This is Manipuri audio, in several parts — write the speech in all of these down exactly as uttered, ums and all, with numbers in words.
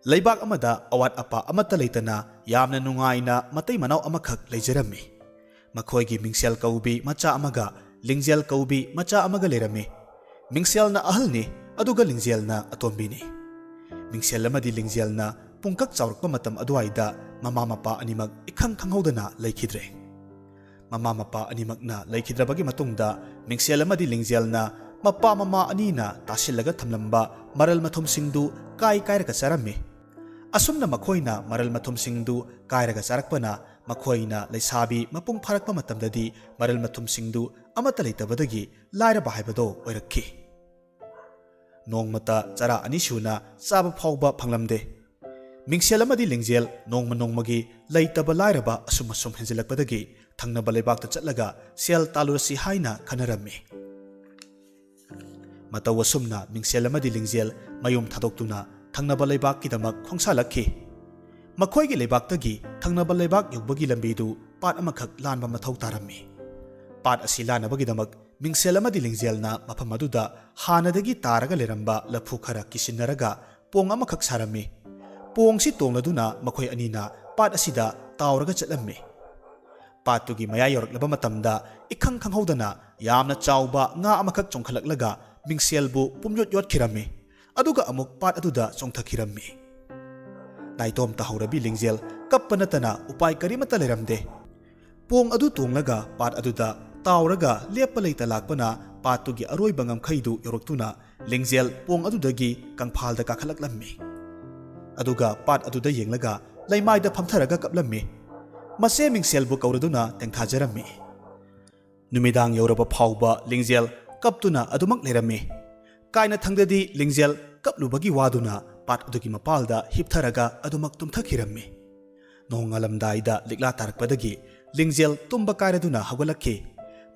ꯂꯩꯕꯥꯛ ꯑꯃꯗ ꯑꯋꯥꯠ ꯑꯄꯥ ꯑꯃꯠꯇ ꯂꯩꯇꯅ ꯌꯥꯝꯅ ꯅꯨꯡꯉꯥꯏꯅ ꯃꯇꯩ ꯃꯅꯥꯎ ꯑꯃꯈꯛ ꯂꯩꯖꯔꯝꯃꯤ꯫ ꯃꯈꯣꯏꯒꯤ ꯃꯤꯡꯁꯦꯜ ꯀꯧꯕꯤ ꯃꯆꯥ ꯑꯃꯒ ꯂꯤꯡꯖꯦꯜ ꯀꯧꯕꯤ ꯃꯆꯥ ꯑꯃꯒ ꯂꯩꯔꯝꯃꯤ꯫ ꯃꯤꯡꯁꯦꯜꯅ ꯑꯍꯜꯅꯤ, ꯑꯗꯨꯒ ꯂꯤꯡꯖꯦꯜꯅ ꯑꯇꯣꯝꯕꯤꯅꯤ꯫ ꯃꯤꯡꯁꯦꯜ ꯑꯃꯗꯤ ꯂꯤꯡꯖꯦꯜꯅ ꯄꯨꯡꯀꯛ ꯆꯥꯎꯔꯛꯄ ꯃꯇꯝ ꯑꯗꯨꯋꯥꯏꯗ ꯃꯃꯥ ꯃꯄꯥ ꯑꯅꯤꯃꯛ ꯏꯈꯪ ꯈꯪꯍꯧꯗꯅ ꯂꯩꯈꯤꯗ꯭ꯔꯦ꯫ ꯃꯃꯥ ꯃꯄꯥ ꯑꯅꯤꯃꯛꯅ ꯂꯩꯈꯤꯗ꯭ꯔꯕꯒꯤ ꯃꯇꯨꯡꯗ ꯃꯤꯡꯁꯦꯜ ꯑꯃꯗꯤ ꯂꯤꯡꯖꯦꯜꯅ ꯃꯄꯥ ꯃꯃꯥ ꯑꯅꯤꯅ ꯇꯥꯁꯤꯜꯂꯒ ꯊꯝꯂꯝꯕ ꯃꯔꯜ ꯃꯊꯨꯝꯁꯤꯡꯗꯨ ꯀꯥꯏ ꯀꯥꯏꯔꯒ ꯆꯥꯔꯝꯃꯤ꯫ ꯑꯁꯨꯝꯅ ꯃꯈꯣꯏꯅ ꯃꯔꯜ ꯃꯊꯨꯝꯁꯤꯡꯗꯨ ꯀꯥꯏꯔꯒ ꯆꯥꯔꯛꯄꯅ ꯃꯈꯣꯏꯅ ꯂꯩꯁꯥꯕꯤ ꯃꯄꯨꯡ ꯐꯥꯔꯛꯄ ꯃꯇꯝꯗꯗꯤ ꯃꯔꯜ ꯃꯊꯨꯝꯁꯤꯡꯗꯨ ꯑꯃꯠꯇ ꯂꯩꯇꯕꯗꯒꯤ ꯂꯥꯏꯔꯕ ꯍꯥꯏꯕꯗꯣ ꯑꯣꯏꯔꯛꯈꯤ꯫ ꯅꯣꯡꯃꯇ ꯆꯔꯥ ꯑꯅꯤ ꯁꯨꯅ ꯆꯥꯕ ꯐꯥꯎꯕ ꯐꯪꯂꯝꯗꯦ꯫ ꯃꯤꯡꯁꯦꯜ ꯑꯃꯗꯤ ꯂꯤꯡꯖꯦꯜ ꯅꯣꯡꯃ ꯅꯣꯡꯃꯒꯤ ꯂꯩꯇꯕ ꯂꯥꯏꯔꯕ ꯑꯁꯨꯝ ꯑꯁꯨꯝ ꯍꯦꯟꯖꯤꯜꯂꯛꯄꯗꯒꯤ ꯊꯪꯅꯕ ꯂꯩꯕꯥꯛꯇ ꯆꯠꯂꯒ ꯁꯦꯜ ꯇꯥꯜꯂꯨꯔꯁꯤ ꯍꯥꯏꯅ ꯈꯟꯅꯔꯝꯃꯤ꯫ ꯃꯇꯧ ꯑꯁꯨꯝꯅ ꯃꯤꯡꯁꯦꯜ ꯑꯃꯗꯤ ꯂꯤꯡꯖꯦꯜ ꯃꯌꯨꯝ ꯊꯥꯗꯣꯛꯇꯨꯅ ꯊꯪꯅꯕ ꯂꯩꯕꯥꯛꯀꯤꯗꯃꯛ ꯈꯣꯡꯁꯥꯜꯂꯛꯈꯤ꯫ ꯃꯈꯣꯏꯒꯤ ꯂꯩꯕꯥꯛꯇꯒꯤ ꯊꯪꯅꯕ ꯂꯩꯕꯥꯛ ꯌꯧꯕꯒꯤ ꯂꯝꯕꯤꯗꯨ ꯄꯥꯠ ꯑꯃꯈꯛ ꯂꯥꯟꯕ ꯃꯊꯧ ꯇꯥꯔꯝꯃꯤ꯫ ꯄꯥꯠ ꯑꯁꯤ ꯂꯥꯟꯅꯕꯒꯤꯗꯃꯛ ꯃꯤꯡꯁꯦꯜ ꯑꯃꯗꯤ ꯂꯤꯡꯖꯦꯜꯅ ꯃꯐꯝ ꯑꯗꯨꯗ ꯍꯥꯟꯅꯗꯒꯤ ꯇꯥꯔꯒ ꯂꯩꯔꯝꯕ ꯂꯐꯨ ꯈꯔ ꯀꯤꯁꯤꯟꯅꯔꯒ ꯄꯣꯡ ꯑꯃꯈꯛ ꯁꯥꯔꯝꯃꯤ꯫ ꯄꯣꯡꯁꯤ ꯇꯣꯡꯂꯗꯨꯅ ꯃꯈꯣꯏ ꯑꯅꯤꯅ ꯄꯥꯠ ꯑꯁꯤꯗ ꯇꯥꯎꯔꯒ ꯆꯠꯂꯝꯃꯤ꯫ ꯄꯥꯠꯇꯨꯒꯤ ꯃꯌꯥꯏ ꯌꯧꯔꯛꯂꯕ ꯃꯇꯝꯗ ꯏꯈꯪ ꯈꯪꯍꯧꯗꯅ ꯌꯥꯝꯅ ꯆꯥꯎꯕ ꯉꯥ ꯑꯃꯈꯛ ꯆꯣꯡꯈꯠꯂꯛꯂꯒ ꯃꯤꯡꯁꯦꯜꯕꯨ ꯄꯨꯝꯌꯣꯠ ꯌꯣꯠꯈꯤꯔꯝꯃꯤ꯫ ꯑꯗꯨꯒ ꯑꯃꯨꯛ ꯄꯥꯠ ꯑꯗꯨꯗ ꯆꯣꯡꯊꯈꯤꯔꯝꯃꯤ꯫ ꯅꯥꯏꯇꯣꯝ ꯇꯥꯍꯧꯔꯕꯤ ꯂꯤꯡꯖꯦꯜ ꯀꯞꯄ ꯅꯠꯇꯅ ꯎꯄꯥꯏ ꯀꯔꯤꯃꯠꯇ ꯂꯩꯔꯝꯗꯦ꯫ ꯄꯣꯡ ꯑꯗꯨ ꯇꯣꯡꯂꯒ ꯄꯥꯠ ꯑꯗꯨꯗ ꯇꯥꯎꯔꯒ ꯂꯦꯞꯄ ꯂꯩꯇ ꯂꯥꯛꯄꯅ ꯄꯥꯠꯇꯨꯒꯤ ꯑꯔꯣꯏꯕ ꯉꯝꯈꯩꯗꯨ ꯌꯧꯔꯛꯇꯨꯅ ꯂꯤꯡꯖꯦꯜ ꯄꯣꯡ ꯑꯗꯨꯗꯒꯤ ꯀꯪꯐꯥꯜꯗ ꯀꯥꯈꯠꯂꯛꯂꯝꯃꯤ꯫ ꯑꯗꯨꯒ ꯄꯥꯠ ꯑꯗꯨꯗ ꯌꯦꯡꯂꯒ ꯂꯩꯃꯥꯏꯗ ꯐꯝꯊꯔꯒ ꯀꯞꯂꯝꯃꯤ꯫ ꯃꯆꯦ ꯃꯤꯡꯁꯦꯜꯕꯨ ꯀꯧꯔꯗꯨꯅ ꯇꯦꯡꯊꯥꯖꯔꯝꯃꯤ꯫ ꯅꯨꯃꯤꯗꯥꯡ ꯌꯧꯔꯕ ꯐꯥꯎꯕ ꯂꯤꯡꯖꯦꯜ ꯀꯞꯇꯨꯅ ꯑꯗꯨꯃꯛ ꯂꯩꯔꯝꯃꯤ꯫ ꯀꯥꯏꯅ ꯊꯪꯗꯗꯤ ꯂꯤꯡꯖꯦꯜ ꯀꯞꯂꯨꯕꯒꯤ ꯋꯥꯗꯨꯅ ꯄꯥꯠ ꯑꯗꯨꯒꯤ ꯃꯄꯥꯜꯗ ꯍꯤꯞꯊꯔꯒ ꯑꯗꯨꯃꯛ ꯇꯨꯝꯊꯈꯤꯔꯝꯃꯤ꯫ ꯅꯣꯡꯉꯥꯜꯂꯝꯗꯥꯏꯗ ꯂꯤꯛꯂꯥ ꯇꯥꯔꯛꯄꯗꯒꯤ ꯂꯤꯡꯖꯦꯜ ꯇꯨꯝꯕ ꯀꯥꯏꯔꯗꯨꯅ ꯍꯧꯒꯠꯂꯛꯈꯤ꯫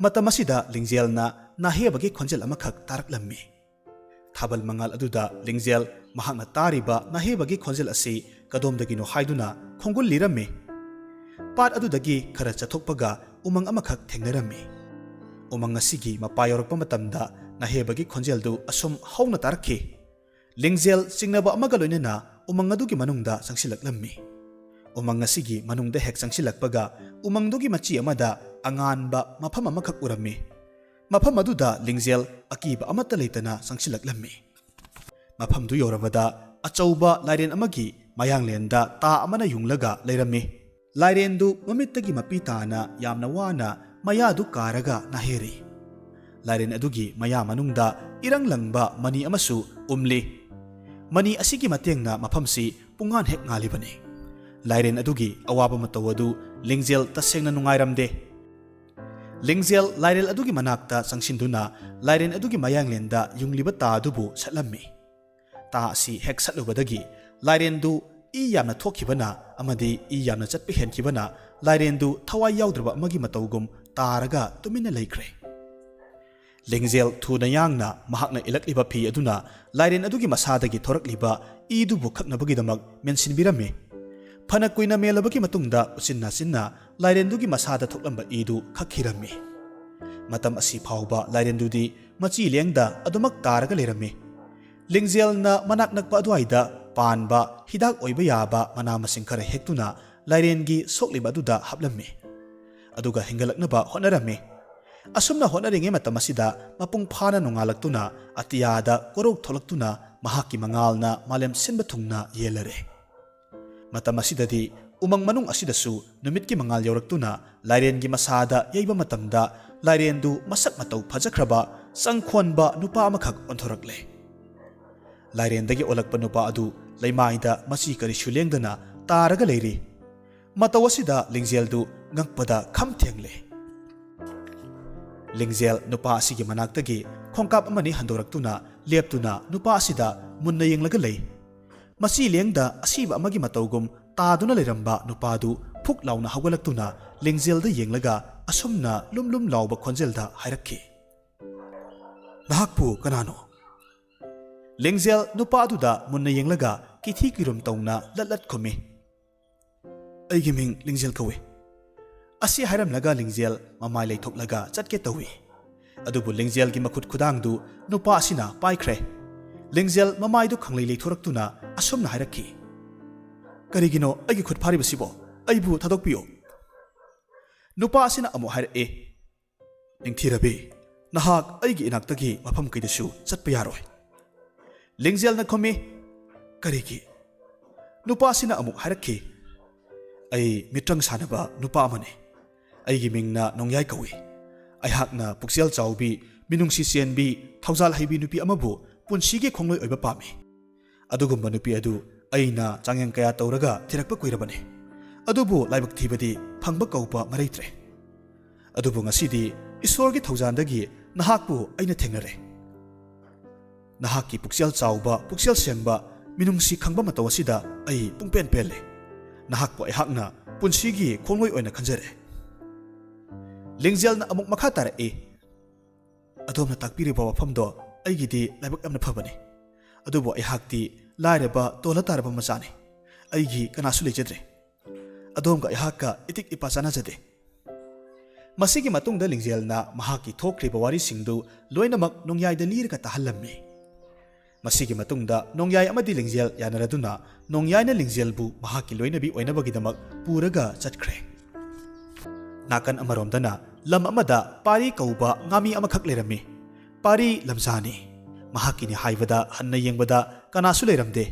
ꯃꯇꯝ ꯑꯁꯤꯗ ꯂꯤꯡꯖꯦꯜꯅ ꯅꯥꯍꯦꯕꯒꯤ ꯈꯣꯟꯖꯦꯜ ꯑꯃꯈꯛ ꯇꯥꯔꯛꯂꯝꯃꯤ꯫ ꯊꯥꯕꯜ ꯃꯉꯥꯜ ꯑꯗꯨꯗ ꯂꯤꯡꯖꯦꯜ ꯃꯍꯥꯛꯅ ꯇꯥꯔꯤꯕ ꯅꯥꯍꯦꯕꯒꯤ ꯈꯣꯟꯖꯦꯜ ꯑꯁꯤ ꯀꯗꯣꯝꯗꯒꯤꯅꯣ ꯍꯥꯏꯗꯨꯅ ꯈꯣꯡꯒꯨꯜꯂꯤꯔꯝꯃꯤ꯫ ꯄꯥꯠ ꯑꯗꯨꯗꯒꯤ ꯈꯔ ꯆꯠꯊꯣꯛꯄꯒ ꯎꯃꯪ ꯑꯃꯈꯛ ꯊꯦꯡꯅꯔꯝꯃꯤ꯫ ꯎꯃꯪ ꯑꯁꯤꯒꯤ ꯃꯄꯥ ꯌꯧꯔꯛꯄ ꯃꯇꯝꯗ ꯅꯥꯍꯦꯕꯒꯤ ꯈꯣꯟꯖꯦꯜꯗꯨ ꯑꯁꯨꯝ ꯍꯧꯅ ꯇꯥꯔꯛꯈꯤ꯫ ꯂꯤꯡꯖꯦꯜ ꯆꯤꯡꯅꯕ ꯑꯃꯒ ꯂꯣꯏꯅꯅ ꯎꯃꯪ ꯑꯗꯨꯒꯤ ꯃꯅꯨꯡꯗ ꯆꯪꯁꯤꯜꯂꯛꯂꯝꯃꯤ꯫ ꯎꯃꯪ ꯑꯁꯤꯒꯤ ꯃꯅꯨꯡꯗ ꯍꯦꯛ ꯆꯪꯁꯤꯜꯂꯛꯄꯒ ꯎꯃꯪꯗꯨꯒꯤ ꯃꯆꯤ ꯑꯃꯗ ꯑꯉꯥꯟꯕ ꯃꯐꯝ ꯑꯃꯈꯛ ꯎꯔꯝꯃꯤ꯫ ꯃꯐꯝ ꯑꯗꯨꯗ ꯂꯤꯡꯖꯦꯜ ꯑꯀꯤꯕ ꯑꯃꯠꯇ ꯂꯩꯇꯅ ꯆꯪꯁꯤꯜꯂꯛꯂꯝꯃꯤ꯫ ꯃꯐꯝꯗꯨ ꯌꯧꯔꯕꯗ ꯑꯆꯧꯕ ꯂꯥꯏꯔꯦꯟ ꯑꯃꯒꯤ ꯃꯌꯥꯡꯂꯦꯟꯗ ꯇꯥ ꯑꯃꯅ ꯌꯨꯡꯂꯒ ꯂꯩꯔꯝꯃꯤ꯫ ꯂꯥꯏꯔꯦꯟꯗꯨ ꯃꯃꯤꯠꯇꯒꯤ ꯃꯄꯤ ꯇꯥꯅ ꯌꯥꯝꯅ ꯋꯥꯅ ꯃꯌꯥꯗꯨ ꯀꯥꯔꯒ ꯅꯥꯍꯦꯔꯤ꯫ ꯂꯥꯏꯔꯦꯟ ꯑꯗꯨꯒꯤ ꯃꯌꯥ ꯃꯅꯨꯡꯗ ꯏꯔꯪ ꯂꯪꯕ ꯃꯅꯤ ꯑꯃꯁꯨ ꯎꯝꯂꯤ꯫ ꯃꯅꯤ ꯑꯁꯤꯒꯤ ꯃꯇꯦꯡꯅ ꯃꯐꯝꯁꯤ ꯄꯨꯡꯉꯥꯟ ꯍꯦꯛ ꯉꯥꯜꯂꯤꯕꯅꯤ꯫ ꯂꯥꯏꯔꯦꯟ ꯑꯗꯨꯒꯤ ꯑꯋꯥꯕ ꯃꯇꯧ ꯑꯗꯨ ꯂꯤꯡꯖꯦꯜ ꯇꯁꯦꯡꯅ ꯅꯨꯡꯉꯥꯏꯔꯝꯗꯦ꯫ ꯂꯤꯡꯖꯦꯜ ꯂꯥꯏꯔꯦꯟ ꯑꯗꯨꯒꯤ ꯃꯅꯥꯛꯇ ꯆꯪꯁꯤꯟꯗꯨꯅ ꯂꯥꯏꯔꯦꯟ ꯑꯗꯨꯒꯤ ꯃꯌꯥꯡꯂꯦꯟꯗ ꯌꯨꯡꯂꯤꯕ ꯇꯥ ꯑꯗꯨꯕꯨ ꯁꯠꯂꯝꯃꯤ꯫ ꯇꯥ ꯑꯁꯤ ꯍꯦꯛ ꯁꯠꯂꯨꯕꯗꯒꯤ ꯂꯥꯏꯔꯦꯟꯗꯨ ꯏ ꯌꯥꯝꯅ ꯊꯣꯛꯈꯤꯕꯅ ꯑꯃꯗꯤ ꯏ ꯌꯥꯝꯅ ꯆꯠꯄ ꯍꯦꯟꯈꯤꯕꯅ ꯂꯥꯏꯔꯦꯟꯗꯨ ꯊꯋꯥꯏ ꯌꯥꯎꯗ꯭ꯔꯕ ꯑꯃꯒꯤ ꯃꯇꯧꯒꯨꯝ ꯇꯥꯔꯒ ꯇꯨꯃꯤꯟꯅ ꯂꯩꯈ꯭ꯔꯦ꯫ ꯂꯤꯡꯖꯦꯜ ꯊꯨꯅ ꯌꯥꯡꯅ ꯃꯍꯥꯛꯅ ꯏꯜꯂꯛꯂꯤꯕ ꯐꯤ ꯑꯗꯨꯅ ꯂꯥꯏꯔꯦꯟ ꯑꯗꯨꯒꯤ ꯃꯁꯥꯗꯒꯤ ꯊꯣꯔꯛꯂꯤꯕ ꯏꯗꯨꯕꯨ ꯈꯛꯅꯕꯒꯤꯗꯃꯛ ꯃꯦꯟꯁꯤꯟꯕꯤꯔꯝꯃꯤ꯫ ꯐꯅ ꯀꯨꯏꯅ ꯃꯦꯜꯂꯕꯒꯤ ꯃꯇꯨꯡꯗ ꯎꯆꯤꯟ ꯅꯥꯆꯤꯟꯅ ꯂꯥꯏꯔꯦꯟꯗꯨꯒꯤ ꯃꯁꯥꯗ ꯊꯣꯛꯂꯝꯕ ꯏꯗꯨ ꯈꯛꯈꯤꯔꯝꯃꯤ꯫ ꯃꯇꯝ ꯑꯁꯤ ꯐꯥꯎꯕ ꯂꯥꯏꯔꯦꯟꯗꯨꯗꯤ ꯃꯆꯤ ꯂꯦꯡꯗ ꯑꯗꯨꯃꯛ ꯇꯥꯔꯒ ꯂꯩꯔꯝꯃꯤ꯫ ꯂꯤꯡꯖꯦꯜꯅ ꯃꯅꯥꯛ ꯅꯛꯄ ꯑꯗꯨꯋꯥꯏꯗ ꯄꯥꯟꯕ ꯍꯤꯗꯥꯛ ꯑꯣꯏꯕ ꯌꯥꯕ ꯃꯅꯥ ꯃꯁꯤꯡ ꯈꯔ ꯍꯦꯛꯇꯨꯅ ꯂꯥꯏꯔꯦꯟꯒꯤ ꯁꯣꯛꯂꯤꯕ ꯑꯗꯨꯗ ꯍꯥꯞꯂꯝꯃꯤ꯫ ꯑꯗꯨꯒ ꯍꯤꯡꯒꯠꯂꯛꯅꯕ ꯍꯣꯠꯅꯔꯝꯃꯤ꯫ ꯑꯁꯨꯝꯅ ꯍꯣꯠꯅꯔꯤꯉꯩ ꯃꯇꯝ ꯑꯁꯤꯗ ꯃꯄꯨꯡ ꯐꯥꯅ ꯅꯣꯡꯉꯥꯜꯂꯛꯇꯨꯅ ꯑꯇꯤꯌꯥꯗ ꯀꯣꯔꯧ ꯊꯣꯛꯂꯛꯇꯨꯅ ꯃꯍꯥꯛꯀꯤ ꯃꯉꯥꯜꯅ ꯃꯥꯂꯦꯝ ꯁꯤꯟꯕ ꯊꯨꯡꯅ ꯌꯦꯜꯂꯔꯦ꯫ ꯃꯇꯝ ꯑꯁꯤꯗꯗꯤ ꯎꯃꯪ ꯃꯅꯨꯡ ꯑꯁꯤꯗꯁꯨ ꯅꯨꯃꯤꯠꯀꯤ ꯃꯉꯥꯜ ꯌꯧꯔꯛꯇꯨꯅ ꯂꯥꯏꯔꯦꯟꯒꯤ ꯃꯁꯥꯗ ꯌꯩꯕ ꯃꯇꯝꯗ ꯂꯥꯏꯔꯦꯟꯗꯨ ꯃꯁꯛ ꯃꯇꯧ ꯐꯖꯈ꯭ꯔꯕ, ꯆꯪꯈꯣꯟꯕ ꯅꯨꯄꯥ ꯑꯃꯈꯛ ꯑꯣꯟꯊꯣꯔꯛꯂꯦ꯫ ꯂꯥꯏꯔꯦꯟꯗꯒꯤ ꯑꯣꯜꯂꯛꯄ ꯅꯨꯄꯥ ꯑꯗꯨ ꯂꯩꯃꯥꯏꯗ ꯃꯆꯤ ꯀꯔꯤꯁꯨ ꯂꯦꯡꯗꯅ ꯇꯥꯔꯒ ꯂꯩꯔꯤ꯫ ꯃꯇꯧ ꯑꯁꯤꯗ ꯂꯤꯡꯖꯦꯜꯗꯨ ꯉꯛꯄꯗ ꯈꯝ ꯊꯦꯡꯂꯦ꯫ ꯂꯤꯡꯖꯦꯜ ꯅꯨꯄꯥ ꯑꯁꯤꯒꯤ ꯃꯅꯥꯛꯇꯒꯤ ꯈꯣꯡꯀꯥꯞ ꯑꯃꯅꯤ ꯍꯟꯗꯣꯔꯛꯇꯨꯅ ꯂꯦꯞꯇꯨꯅ ꯅꯨꯄꯥ ꯑꯁꯤꯗ ꯃꯨꯟꯅ ꯌꯦꯡꯂꯒ ꯂꯩ꯫ ꯃꯆꯤ ꯂꯦꯡꯗ ꯑꯁꯤꯕ ꯑꯃꯒꯤ ꯃꯇꯧꯒꯨꯝ ꯇꯥꯗꯨꯅ ꯂꯩꯔꯝꯕ ꯅꯨꯄꯥꯗꯨ ꯐꯨꯛ ꯂꯥꯎꯅ ꯍꯧꯒꯠꯂꯛꯇꯨꯅ ꯂꯤꯡꯖꯦꯜꯗ ꯌꯦꯡꯂꯒ ꯑꯁꯨꯝꯅ ꯂꯨꯝ ꯂꯨꯝ ꯂꯥꯎꯕ ꯈꯣꯟꯖꯦꯜꯗ ꯍꯥꯏꯔꯛꯈꯤ, "ꯅꯍꯥꯛꯄꯨ ꯀꯅꯥꯅꯣ?" ꯂꯤꯡꯖꯦꯜ ꯅꯨꯄꯥ ꯑꯗꯨꯗ ꯃꯨꯟꯅ ꯌꯦꯡꯂꯒ ꯀꯤꯊꯤ ꯀꯤꯔꯨꯝ ꯇꯧꯅ ꯂꯠ ꯂꯠ ꯈꯨꯝꯃꯤ, "ꯑꯩꯒꯤ ꯃꯤꯡ ꯂꯤꯡꯖꯦꯜ ꯀꯧꯏ꯫ ꯑꯁꯤ ꯍꯥꯏꯔꯝꯂꯒ ꯂꯤꯡꯖꯦꯜ ꯃꯃꯥꯏ ꯂꯩꯊꯣꯛꯂꯒ ꯆꯠꯀꯦ ꯇꯧꯏ꯫ ꯑꯗꯨꯕꯨ ꯂꯤꯡꯖꯦꯜꯒꯤ ꯃꯈꯨꯠ ꯈꯨꯗꯥꯡꯗꯨ ꯅꯨꯄꯥ ꯑꯁꯤꯅ ꯄꯥꯏꯈ꯭ꯔꯦ꯫ ꯂꯤꯡꯖꯦꯜ ꯃꯃꯥꯏꯗꯨ ꯈꯪꯂꯩ ꯂꯩꯊꯣꯔꯛꯇꯨꯅ ꯑꯁꯨꯝꯅ ꯍꯥꯏꯔꯛꯈꯤ, "ꯀꯔꯤꯒꯤꯅꯣ ꯑꯩꯒꯤ ꯈꯨꯠ ꯐꯥꯔꯤꯕꯁꯤꯕꯣ? ꯑꯩꯕꯨ ꯊꯥꯗꯣꯛꯄꯤꯌꯨ!" ꯅꯨꯄꯥ ꯑꯁꯤꯅ ꯑꯃꯨꯛ ꯍꯥꯏꯔꯛꯑꯦ, "ꯅꯤꯡꯊꯤꯔꯕꯤ, ꯅꯍꯥꯛ ꯑꯩꯒꯤ ꯏꯅꯥꯛꯇꯒꯤ ꯃꯐꯝ ꯀꯩꯗꯁꯨ ꯆꯠꯄ ꯌꯥꯔꯣꯏ꯫" ꯂꯤꯡꯖꯦꯜꯅ ꯈꯨꯝꯃꯤ, "ꯀꯔꯤꯒꯤ?" ꯅꯨꯄꯥꯁꯤꯅ ꯑꯃꯨꯛ ꯍꯥꯏꯔꯛꯈꯤ, "ꯑꯩ ꯃꯤꯇ꯭ꯔꯪ ꯁꯥꯟꯅꯕ ꯅꯨꯄꯥ ꯑꯃꯅꯤ꯫ ꯑꯩꯒꯤ ꯃꯤꯡꯅ ꯅꯣꯡꯌꯥꯏ ꯀꯧꯏ꯫ ꯑꯩꯍꯥꯛꯅ ꯄꯨꯛꯆꯦꯜ ꯆꯥꯎꯕꯤ, ꯃꯤꯅꯨꯡꯁꯤ ꯆꯦꯟꯕꯤ, ꯊꯧꯖꯥꯜ ꯍꯩꯕꯤ ꯅꯨꯄꯤ ꯑꯃꯕꯨ ꯄꯨꯟꯁꯤꯒꯤ ꯈꯣꯡꯂꯣꯏ ꯑꯣꯏꯕ ꯄꯥꯝꯃꯤ꯫ ꯑꯗꯨꯒꯨꯝꯕ ꯅꯨꯄꯤ ꯑꯗꯨ ꯑꯩꯅ ꯆꯥꯡꯌꯦꯡ ꯀꯌꯥ ꯇꯧꯔꯒ ꯊꯤꯔꯛꯄ ꯀꯨꯏꯔꯕꯅꯤ꯫ ꯑꯗꯨꯕꯨ ꯂꯥꯏꯕꯛ ꯊꯤꯕꯗꯤ ꯐꯪꯕ ꯀꯧꯕ ꯃꯔꯩꯇ꯭ꯔꯦ꯫ ꯑꯗꯨꯕꯨ ꯉꯁꯤꯗꯤ ꯏꯁꯣꯔꯒꯤ ꯊꯧꯖꯥꯜꯗꯒꯤ ꯅꯍꯥꯛꯄꯨ ꯑꯩꯅ ꯊꯦꯡꯅꯔꯦ꯫ ꯅꯍꯥꯛꯀꯤ ꯄꯨꯛꯆꯦꯜ ꯆꯥꯎꯕ, ꯄꯨꯛꯆꯦꯜ ꯁꯦꯡꯕ, ꯃꯤꯅꯨꯡꯁꯤ ꯈꯪꯕ ꯃꯇꯧ ꯑꯁꯤꯗ ꯑꯩ ꯄꯨꯡꯄꯦꯟ ꯄꯦꯜꯂꯦ꯫ ꯅꯍꯥꯛꯄꯨ ꯑꯩꯍꯥꯛꯅ ꯄꯨꯟꯁꯤꯒꯤ ꯈꯣꯡꯂꯣꯏ ꯑꯣꯏꯅ ꯈꯟꯖꯔꯦ꯫" ꯂꯤꯡꯖꯦꯜꯅ ꯑꯃꯨꯛ ꯃꯈꯥ ꯇꯥꯔꯛꯏ, "ꯑꯗꯣꯝꯅ ꯇꯥꯛꯄꯤꯔꯤꯕ ꯋꯥꯐꯝꯗꯣ ꯑꯩꯒꯤꯗꯤ ꯂꯥꯏꯕꯛ ꯌꯥꯝꯅ ꯐꯕꯅꯤ꯫ ꯑꯗꯨꯕꯨ ꯑꯩꯍꯥꯛꯇꯤ ꯂꯥꯏꯔꯕ, ꯇꯣꯜꯂ ꯇꯥꯔꯕ ꯃꯆꯥꯅꯤ꯫ ꯑꯩꯒꯤ ꯀꯅꯥꯁꯨ ꯂꯩꯖꯗ꯭ꯔꯦ꯫ ꯑꯗꯣꯝꯒ ꯑꯩꯍꯥꯛꯀ ꯏꯇꯤꯛ ꯏꯄꯥ ꯆꯥꯟꯅꯖꯗꯦ꯫" ꯃꯁꯤꯒꯤ ꯃꯇꯨꯡꯗ ꯂꯤꯡꯖꯦꯜꯅ ꯃꯍꯥꯛꯀꯤ ꯊꯣꯛꯈ꯭ꯔꯤꯕ ꯋꯥꯔꯤꯁꯤꯡꯗꯨ ꯂꯣꯏꯅꯃꯛ ꯅꯣꯡꯌꯥꯏꯗ ꯂꯤꯔꯒ ꯇꯥꯍꯜꯂꯝꯃꯤ꯫ ꯃꯁꯤꯒꯤ ꯃꯇꯨꯡꯗ ꯅꯣꯡꯌꯥꯏ ꯑꯃꯗꯤ ꯂꯤꯡꯖꯦꯜ ꯌꯥꯅꯔꯗꯨꯅ ꯅꯣꯡꯌꯥꯏꯅ ꯂꯤꯡꯖꯦꯜꯕꯨ ꯃꯍꯥꯛꯀꯤ ꯂꯣꯏꯅꯕꯤ ꯑꯣꯏꯅꯕꯒꯤꯗꯃꯛ ꯄꯨꯔꯒ ꯆꯠꯈ꯭ꯔꯦ꯫ ꯅꯥꯀꯟ ꯑꯃꯔꯣꯝꯗꯅ ꯂꯝ ꯑꯃꯗ ꯄꯥꯔꯤ ꯀꯧꯕ ꯉꯥꯃꯤ ꯑꯃꯈꯛ ꯂꯩꯔꯝꯃꯤ꯫ ꯄꯥꯔꯤ ꯂꯝꯖꯥꯅꯤ꯫ ꯃꯍꯥꯛꯀꯤꯅꯤ ꯍꯥꯏꯕꯗ ꯍꯟꯅ ꯌꯦꯡꯕꯗ ꯀꯅꯥꯁꯨ ꯂꯩꯔꯝꯗꯦ꯫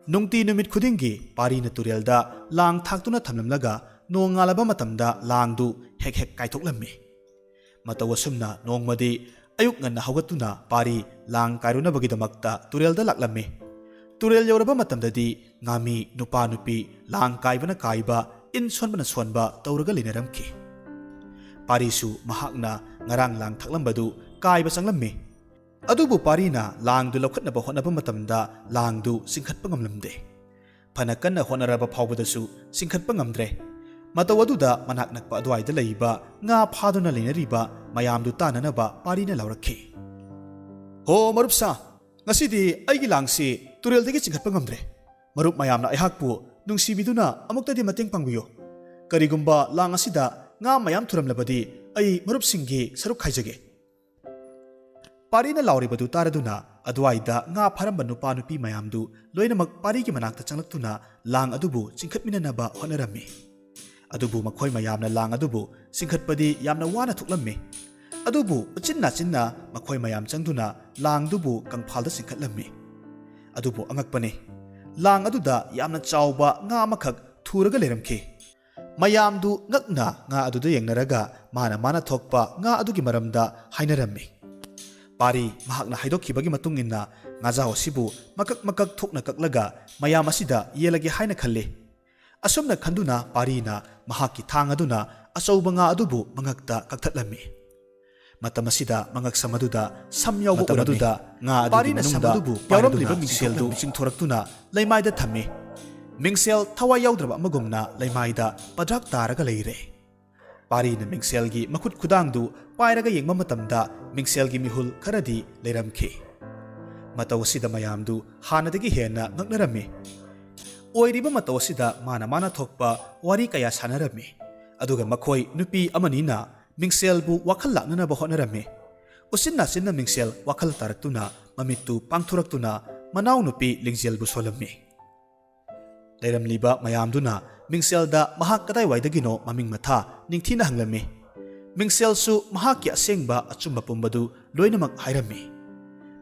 ꯅꯨꯡꯇꯤ ꯅꯨꯃꯤꯠ ꯈꯨꯗꯤꯡꯒꯤ ꯄꯥꯔꯤꯅ ꯇꯨꯔꯦꯜꯗ ꯂꯥꯡ ꯊꯥꯛꯇꯨꯅ ꯊꯝꯂꯝꯂꯒ ꯅꯣꯡ ꯉꯥꯜꯂꯕ ꯃꯇꯝꯗ ꯂꯥꯡꯗꯨ ꯍꯦꯛ ꯍꯦꯛ ꯀꯥꯏꯊꯣꯛꯂꯝꯃꯤ꯫ ꯃꯇꯧ ꯑꯁꯨꯝꯅ ꯅꯣꯡꯃꯗꯤ ꯑꯌꯨꯛ ꯉꯟꯅ ꯍꯧꯒꯠꯇꯨꯅ ꯄꯥꯔꯤ ꯂꯥꯡ ꯀꯥꯏꯔꯨꯅꯕꯒꯤꯗꯃꯛꯇ ꯇꯨꯔꯦꯜꯗ ꯂꯥꯛꯂꯝꯃꯤ꯫ ꯇꯨꯔꯦꯜ ꯌꯧꯔꯕ ꯃꯇꯝꯗꯗꯤ ꯉꯥꯃꯤ ꯅꯨꯄꯥ ꯅꯨꯄꯤ, ꯂꯥꯡ ꯀꯥꯏꯕꯅ ꯀꯥꯏꯕ, ꯏꯟ ꯁꯣꯟꯕꯅ ꯁꯣꯟꯕ ꯇꯧꯔꯒ ꯂꯩꯅꯔꯝꯈꯤ꯫ ꯄꯥꯔꯤꯁꯨ ꯃꯍꯥꯛꯅ ꯉꯔꯥꯡ ꯂꯥꯡ ꯊꯥꯛꯂꯝꯕꯗꯨ ꯀꯥꯏꯕ ꯆꯪꯂꯝꯃꯤ꯫ ꯑꯗꯨꯕꯨ ꯄꯥꯔꯤꯅ ꯂꯥꯡꯗꯨ ꯂꯧꯈꯠꯅꯕ ꯍꯣꯠꯅꯕ ꯃꯇꯝꯗ ꯂꯥꯡꯗꯨ ꯆꯤꯡꯈꯠꯄ ꯉꯝꯂꯝꯗꯦ꯫ ꯐꯅ ꯀꯟꯅ ꯍꯣꯠꯅꯔꯕ ꯐꯥꯎꯕꯗꯁꯨ ꯆꯤꯡꯈꯠꯄ ꯉꯝꯗ꯭ꯔꯦ꯫ ꯃꯇꯧ ꯑꯗꯨꯗ ꯃꯅꯥꯛ ꯅꯛꯄ ꯑꯗꯨꯋꯥꯏꯗ ꯂꯩꯕ ꯉꯥ ꯐꯥꯗꯨꯅ ꯂꯩꯅꯔꯤꯕ ꯃꯌꯥꯝꯗꯨ ꯇꯥꯅꯅꯕ ꯄꯥꯔꯤꯅ ꯂꯥꯎꯔꯛꯈꯤ, "ꯍꯣ ꯃꯔꯨꯞ ꯁꯥ, ꯉꯁꯤꯗꯤ ꯑꯩꯒꯤ ꯂꯥꯡꯁꯤ ꯇꯨꯔꯦꯜꯗꯒꯤ ꯆꯤꯡꯈꯠꯄ ꯉꯝꯗ꯭ꯔꯦ꯫ ꯃꯔꯨꯞ ꯃꯌꯥꯝꯅ ꯑꯩꯍꯥꯛꯄꯨ ꯅꯨꯡꯁꯤꯕꯤꯗꯨꯅ ꯑꯃꯨꯛꯇꯗꯤ ꯃꯇꯦꯡ ꯄꯥꯡꯕꯤꯌꯨ꯫ ꯀꯔꯤꯒꯨꯝꯕ ꯂꯥꯡ ꯑꯁꯤꯗ ꯉꯥ ꯃꯌꯥꯝ ꯊꯨꯔꯝꯂꯕꯗꯤ ꯑꯩ ꯃꯔꯨꯞꯁꯤꯡꯒꯤ ꯁꯔꯨꯛ ꯈꯥꯏꯖꯒꯦ꯫" ꯄꯥꯔꯤꯅ ꯂꯥꯎꯔꯤꯕꯗꯨ ꯇꯥꯔꯗꯨꯅ ꯑꯗꯨꯋꯥꯏꯗ ꯉꯥ ꯐꯥꯔꯝꯕ ꯅꯨꯄꯥ ꯅꯨꯄꯤ ꯃꯌꯥꯝꯗꯨ ꯂꯣꯏꯅꯃꯛ ꯄꯥꯔꯤꯒꯤ ꯃꯅꯥꯛꯇ ꯆꯪꯂꯛꯇꯨꯅ ꯂꯥꯡ ꯑꯗꯨꯕꯨ ꯆꯤꯡꯈꯠꯃꯤꯟꯅꯅꯕ ꯍꯣꯠꯅꯔꯝꯃꯤ꯫ ꯑꯗꯨꯕꯨ ꯃꯈꯣꯏ ꯃꯌꯥꯝꯅ ꯂꯥꯡ ꯑꯗꯨꯕꯨ ꯆꯤꯡꯈꯠꯄꯗꯤ ꯌꯥꯝꯅ ꯋꯥꯅ ꯊꯣꯛꯂꯝꯃꯤ꯫ ꯑꯗꯨꯕꯨ ꯎꯆꯤꯟ ꯅꯥꯆꯤꯟꯅ ꯃꯈꯣꯏ ꯃꯌꯥꯝ ꯆꯪꯗꯨꯅ ꯂꯥꯡꯗꯨꯕꯨ ꯀꯪꯐꯥꯜꯗ ꯆꯤꯡꯈꯠꯂꯝꯃꯤ꯫ ꯑꯗꯨꯕꯨ ꯑꯉꯛꯄꯅꯤ, ꯂꯥꯡ ꯑꯗꯨꯗ ꯌꯥꯝꯅ ꯆꯥꯎꯕ ꯉꯥ ꯑꯃꯈꯛ ꯊꯨꯔꯒ ꯂꯩꯔꯝꯈꯤ꯫ ꯃꯌꯥꯝꯗꯨ ꯉꯛꯅ ꯉꯥ ꯑꯗꯨꯗ ꯌꯦꯡꯅꯔꯒ ꯃꯥꯅ ꯃꯥꯅ ꯊꯣꯛꯄ ꯉꯥ ꯑꯗꯨꯒꯤ ꯃꯔꯝꯗ ꯍꯥꯏꯅꯔꯝꯃꯤ꯫ ꯄꯥꯔꯤ ꯃꯍꯥꯛꯅ ꯍꯥꯏꯗꯣꯛꯈꯤꯕꯒꯤ ꯃꯇꯨꯡ ꯏꯟꯅ ꯉꯥꯖꯥꯎ ꯑꯁꯤꯕꯨ ꯃꯀꯛ ꯃꯀꯛ ꯊꯣꯛꯅ ꯀꯛꯂꯒ ꯃꯌꯥꯝ ꯑꯁꯤꯗ ꯌꯦꯜꯂꯒꯦ ꯍꯥꯏꯅ ꯈꯜꯂꯤ꯫ ꯑꯁꯨꯝꯅ ꯈꯟꯗꯨꯅ ꯄꯥꯔꯤꯅ ꯃꯍꯥꯛꯀꯤ ꯊꯥꯡ ꯑꯗꯨꯅ ꯑꯆꯧꯕ ꯉꯥ ꯑꯗꯨꯕꯨ ꯃꯉꯛꯇ ꯀꯛꯊꯠꯂꯝꯃꯤ꯫ ꯃꯇꯝ ꯑꯁꯤꯗ ꯃꯉꯛ ꯁꯝ ꯑꯗꯨꯗ ꯁꯝ ꯌꯥꯎꯕ ꯃꯇꯝ ꯎꯔꯝꯃꯤ꯫ ꯑꯗꯨꯗ ꯉꯥ ꯑꯗꯨꯒꯤ ꯄꯥꯔꯤꯅ ꯁꯝ ꯃꯅꯨꯡꯗ ꯑꯗꯨꯕꯨ ꯌꯥꯎꯔꯝꯂꯤꯕ ꯄꯥꯏꯗꯨꯅ ꯃꯤꯡꯁꯦꯜꯗꯨ ꯆꯤꯡꯊꯣꯛꯇꯨꯅ ꯆꯤꯡꯊꯣꯔꯛꯇꯨꯅ ꯂꯩꯃꯥꯏꯗ ꯊꯝꯃꯤ꯫ ꯃꯤꯡꯁꯦꯜ ꯊꯋꯥꯏ ꯌꯥꯎꯗ꯭ꯔꯕ ꯑꯃꯒꯨꯝꯅ ꯂꯩꯃꯥꯏꯗ ꯄꯗ꯭ꯔꯥꯛ ꯇꯥꯔꯒ ꯂꯩꯔꯦ꯫ ꯄꯥꯔꯤꯅ ꯃꯤꯡꯁꯦꯜꯒꯤ ꯃꯈꯨꯠ ꯈꯨꯗꯥꯡꯗꯨ ꯄꯥꯏꯔꯒ ꯌꯦꯡꯕ ꯃꯇꯝꯗ ꯃꯤꯡꯁꯦꯜꯒꯤ ꯃꯤꯍꯨꯜ ꯈꯔꯗꯤ ꯂꯩꯔꯝꯈꯤ꯫ ꯃꯇꯧ ꯑꯁꯤꯗ ꯃꯌꯥꯝꯗꯨ ꯍꯥꯟꯅꯗꯒꯤ ꯍꯦꯟꯅ ꯉꯛꯅꯔꯝꯃꯤ꯫ ꯑꯣꯏꯔꯤꯕ ꯃꯇꯧ ꯑꯁꯤꯗ ꯃꯥꯅ ꯃꯥꯅ ꯊꯣꯛꯄ ꯋꯥꯔꯤ ꯀꯌꯥ ꯁꯥꯟꯅꯔꯝꯃꯤ꯫ ꯑꯗꯨꯒ ꯃꯈꯣꯏ ꯅꯨꯄꯤ ꯑꯃꯅꯤꯅ ꯃꯤꯡꯁꯦꯜꯕꯨ ꯋꯥꯈꯜ ꯂꯥꯛꯅꯅꯕ ꯍꯣꯠꯅꯔꯝꯃꯤ꯫ ꯎꯆꯤꯟ ꯅꯥꯆꯤꯟꯅ ꯃꯤꯡꯁꯦꯜ ꯋꯥꯈꯜ ꯇꯥꯔꯛꯇꯨꯅ ꯃꯃꯤꯠꯇꯨ ꯄꯥꯡꯊꯣꯔꯛꯇꯨꯅ ꯃꯅꯥꯎꯅꯨꯄꯤ ꯂꯤꯡꯖꯦꯜꯕꯨ ꯁꯣꯜꯂꯝꯃꯤ꯫ ꯂꯩꯔꯝꯂꯤꯕ ꯃꯌꯥꯝꯗꯨꯅ ꯃꯤꯡꯁꯦꯜꯗ ꯃꯍꯥꯛ ꯀꯗꯥꯏꯋꯥꯏꯗꯒꯤꯅꯣ ꯃꯃꯤꯡ ꯃꯊꯥ ꯅꯤꯡꯊꯤꯅ ꯍꯪꯂꯝꯃꯤ꯫ ꯃꯤꯡꯁꯦꯜꯁꯨ ꯃꯍꯥꯛꯀꯤ ꯑꯁꯦꯡꯕ ꯑꯆꯨꯝꯕ ꯄꯨꯝꯕꯗꯨ ꯂꯣꯏꯅꯃꯛ ꯍꯥꯏꯔꯝꯃꯤ꯫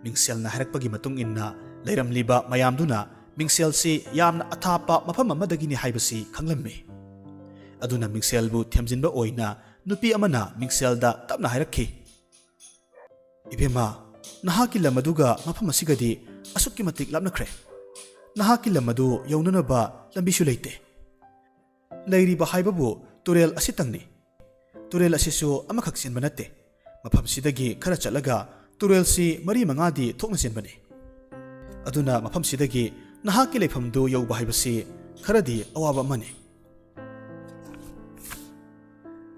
ꯃꯤꯡꯁꯦꯜꯅ ꯍꯥꯏꯔꯛꯄꯒꯤ ꯃꯇꯨꯡ ꯏꯟꯅ ꯂꯩꯔꯝꯂꯤꯕ ꯃꯌꯥꯝꯗꯨꯅ ꯃꯤꯡꯁꯦꯜꯁꯤ ꯌꯥꯝꯅ ꯑꯊꯥꯞꯄ ꯃꯐꯝ ꯑꯃꯗꯒꯤꯅꯤ ꯍꯥꯏꯕꯁꯤ ꯈꯪꯂꯝꯃꯤ꯫ ꯑꯗꯨꯅ ꯃꯤꯡꯁꯦꯜꯕꯨ ꯊꯦꯝꯖꯤꯟꯕ ꯑꯣꯏꯅ ꯅꯨꯄꯤ ꯑꯃꯅ ꯃꯤꯡꯁꯦꯜꯗ ꯇꯞꯅ ꯍꯥꯏꯔꯛꯈꯤ, "ꯏꯕꯦꯝꯃ, ꯅꯍꯥꯛꯀꯤ ꯂꯝ ꯑꯗꯨꯒ ꯃꯐꯝ ꯑꯁꯤꯒꯗꯤ ꯑꯁꯨꯛꯀꯤ ꯃꯇꯤꯛ ꯂꯥꯞꯅꯈ꯭ꯔꯦ꯫ ꯅꯍꯥꯛꯀꯤ ꯂꯝ ꯑꯗꯨ ꯌꯧꯅꯅꯕ ꯂꯝꯕꯤꯁꯨ ꯂꯩꯇꯦ꯫ ꯂꯩꯔꯤꯕ ꯍꯥꯏꯕꯕꯨ ꯇꯨꯔꯦꯜ ꯑꯁꯤꯇꯪꯅꯤ꯫ ꯇꯨꯔꯦꯜ ꯑꯁꯤꯁꯨ ꯑꯃꯈꯛ ꯆꯦꯟꯕ ꯅꯠꯇꯦ꯫ ꯃꯐꯝꯁꯤꯗꯒꯤ ꯈꯔ ꯆꯠꯂꯒ ꯇꯨꯔꯦꯜꯁꯤ ꯃꯔꯤ ꯃꯉꯥꯗꯤ ꯊꯣꯛꯅ ꯆꯦꯟꯕꯅꯤ꯫ ꯑꯗꯨꯅ ꯃꯐꯝꯁꯤꯗꯒꯤ ꯅꯍꯥꯛꯀꯤ ꯂꯩꯐꯝꯗꯨ ꯌꯧꯕ ꯍꯥꯏꯕꯁꯤ ꯈꯔꯗꯤ ꯑꯋꯥꯕ ꯑꯃꯅꯤ꯫"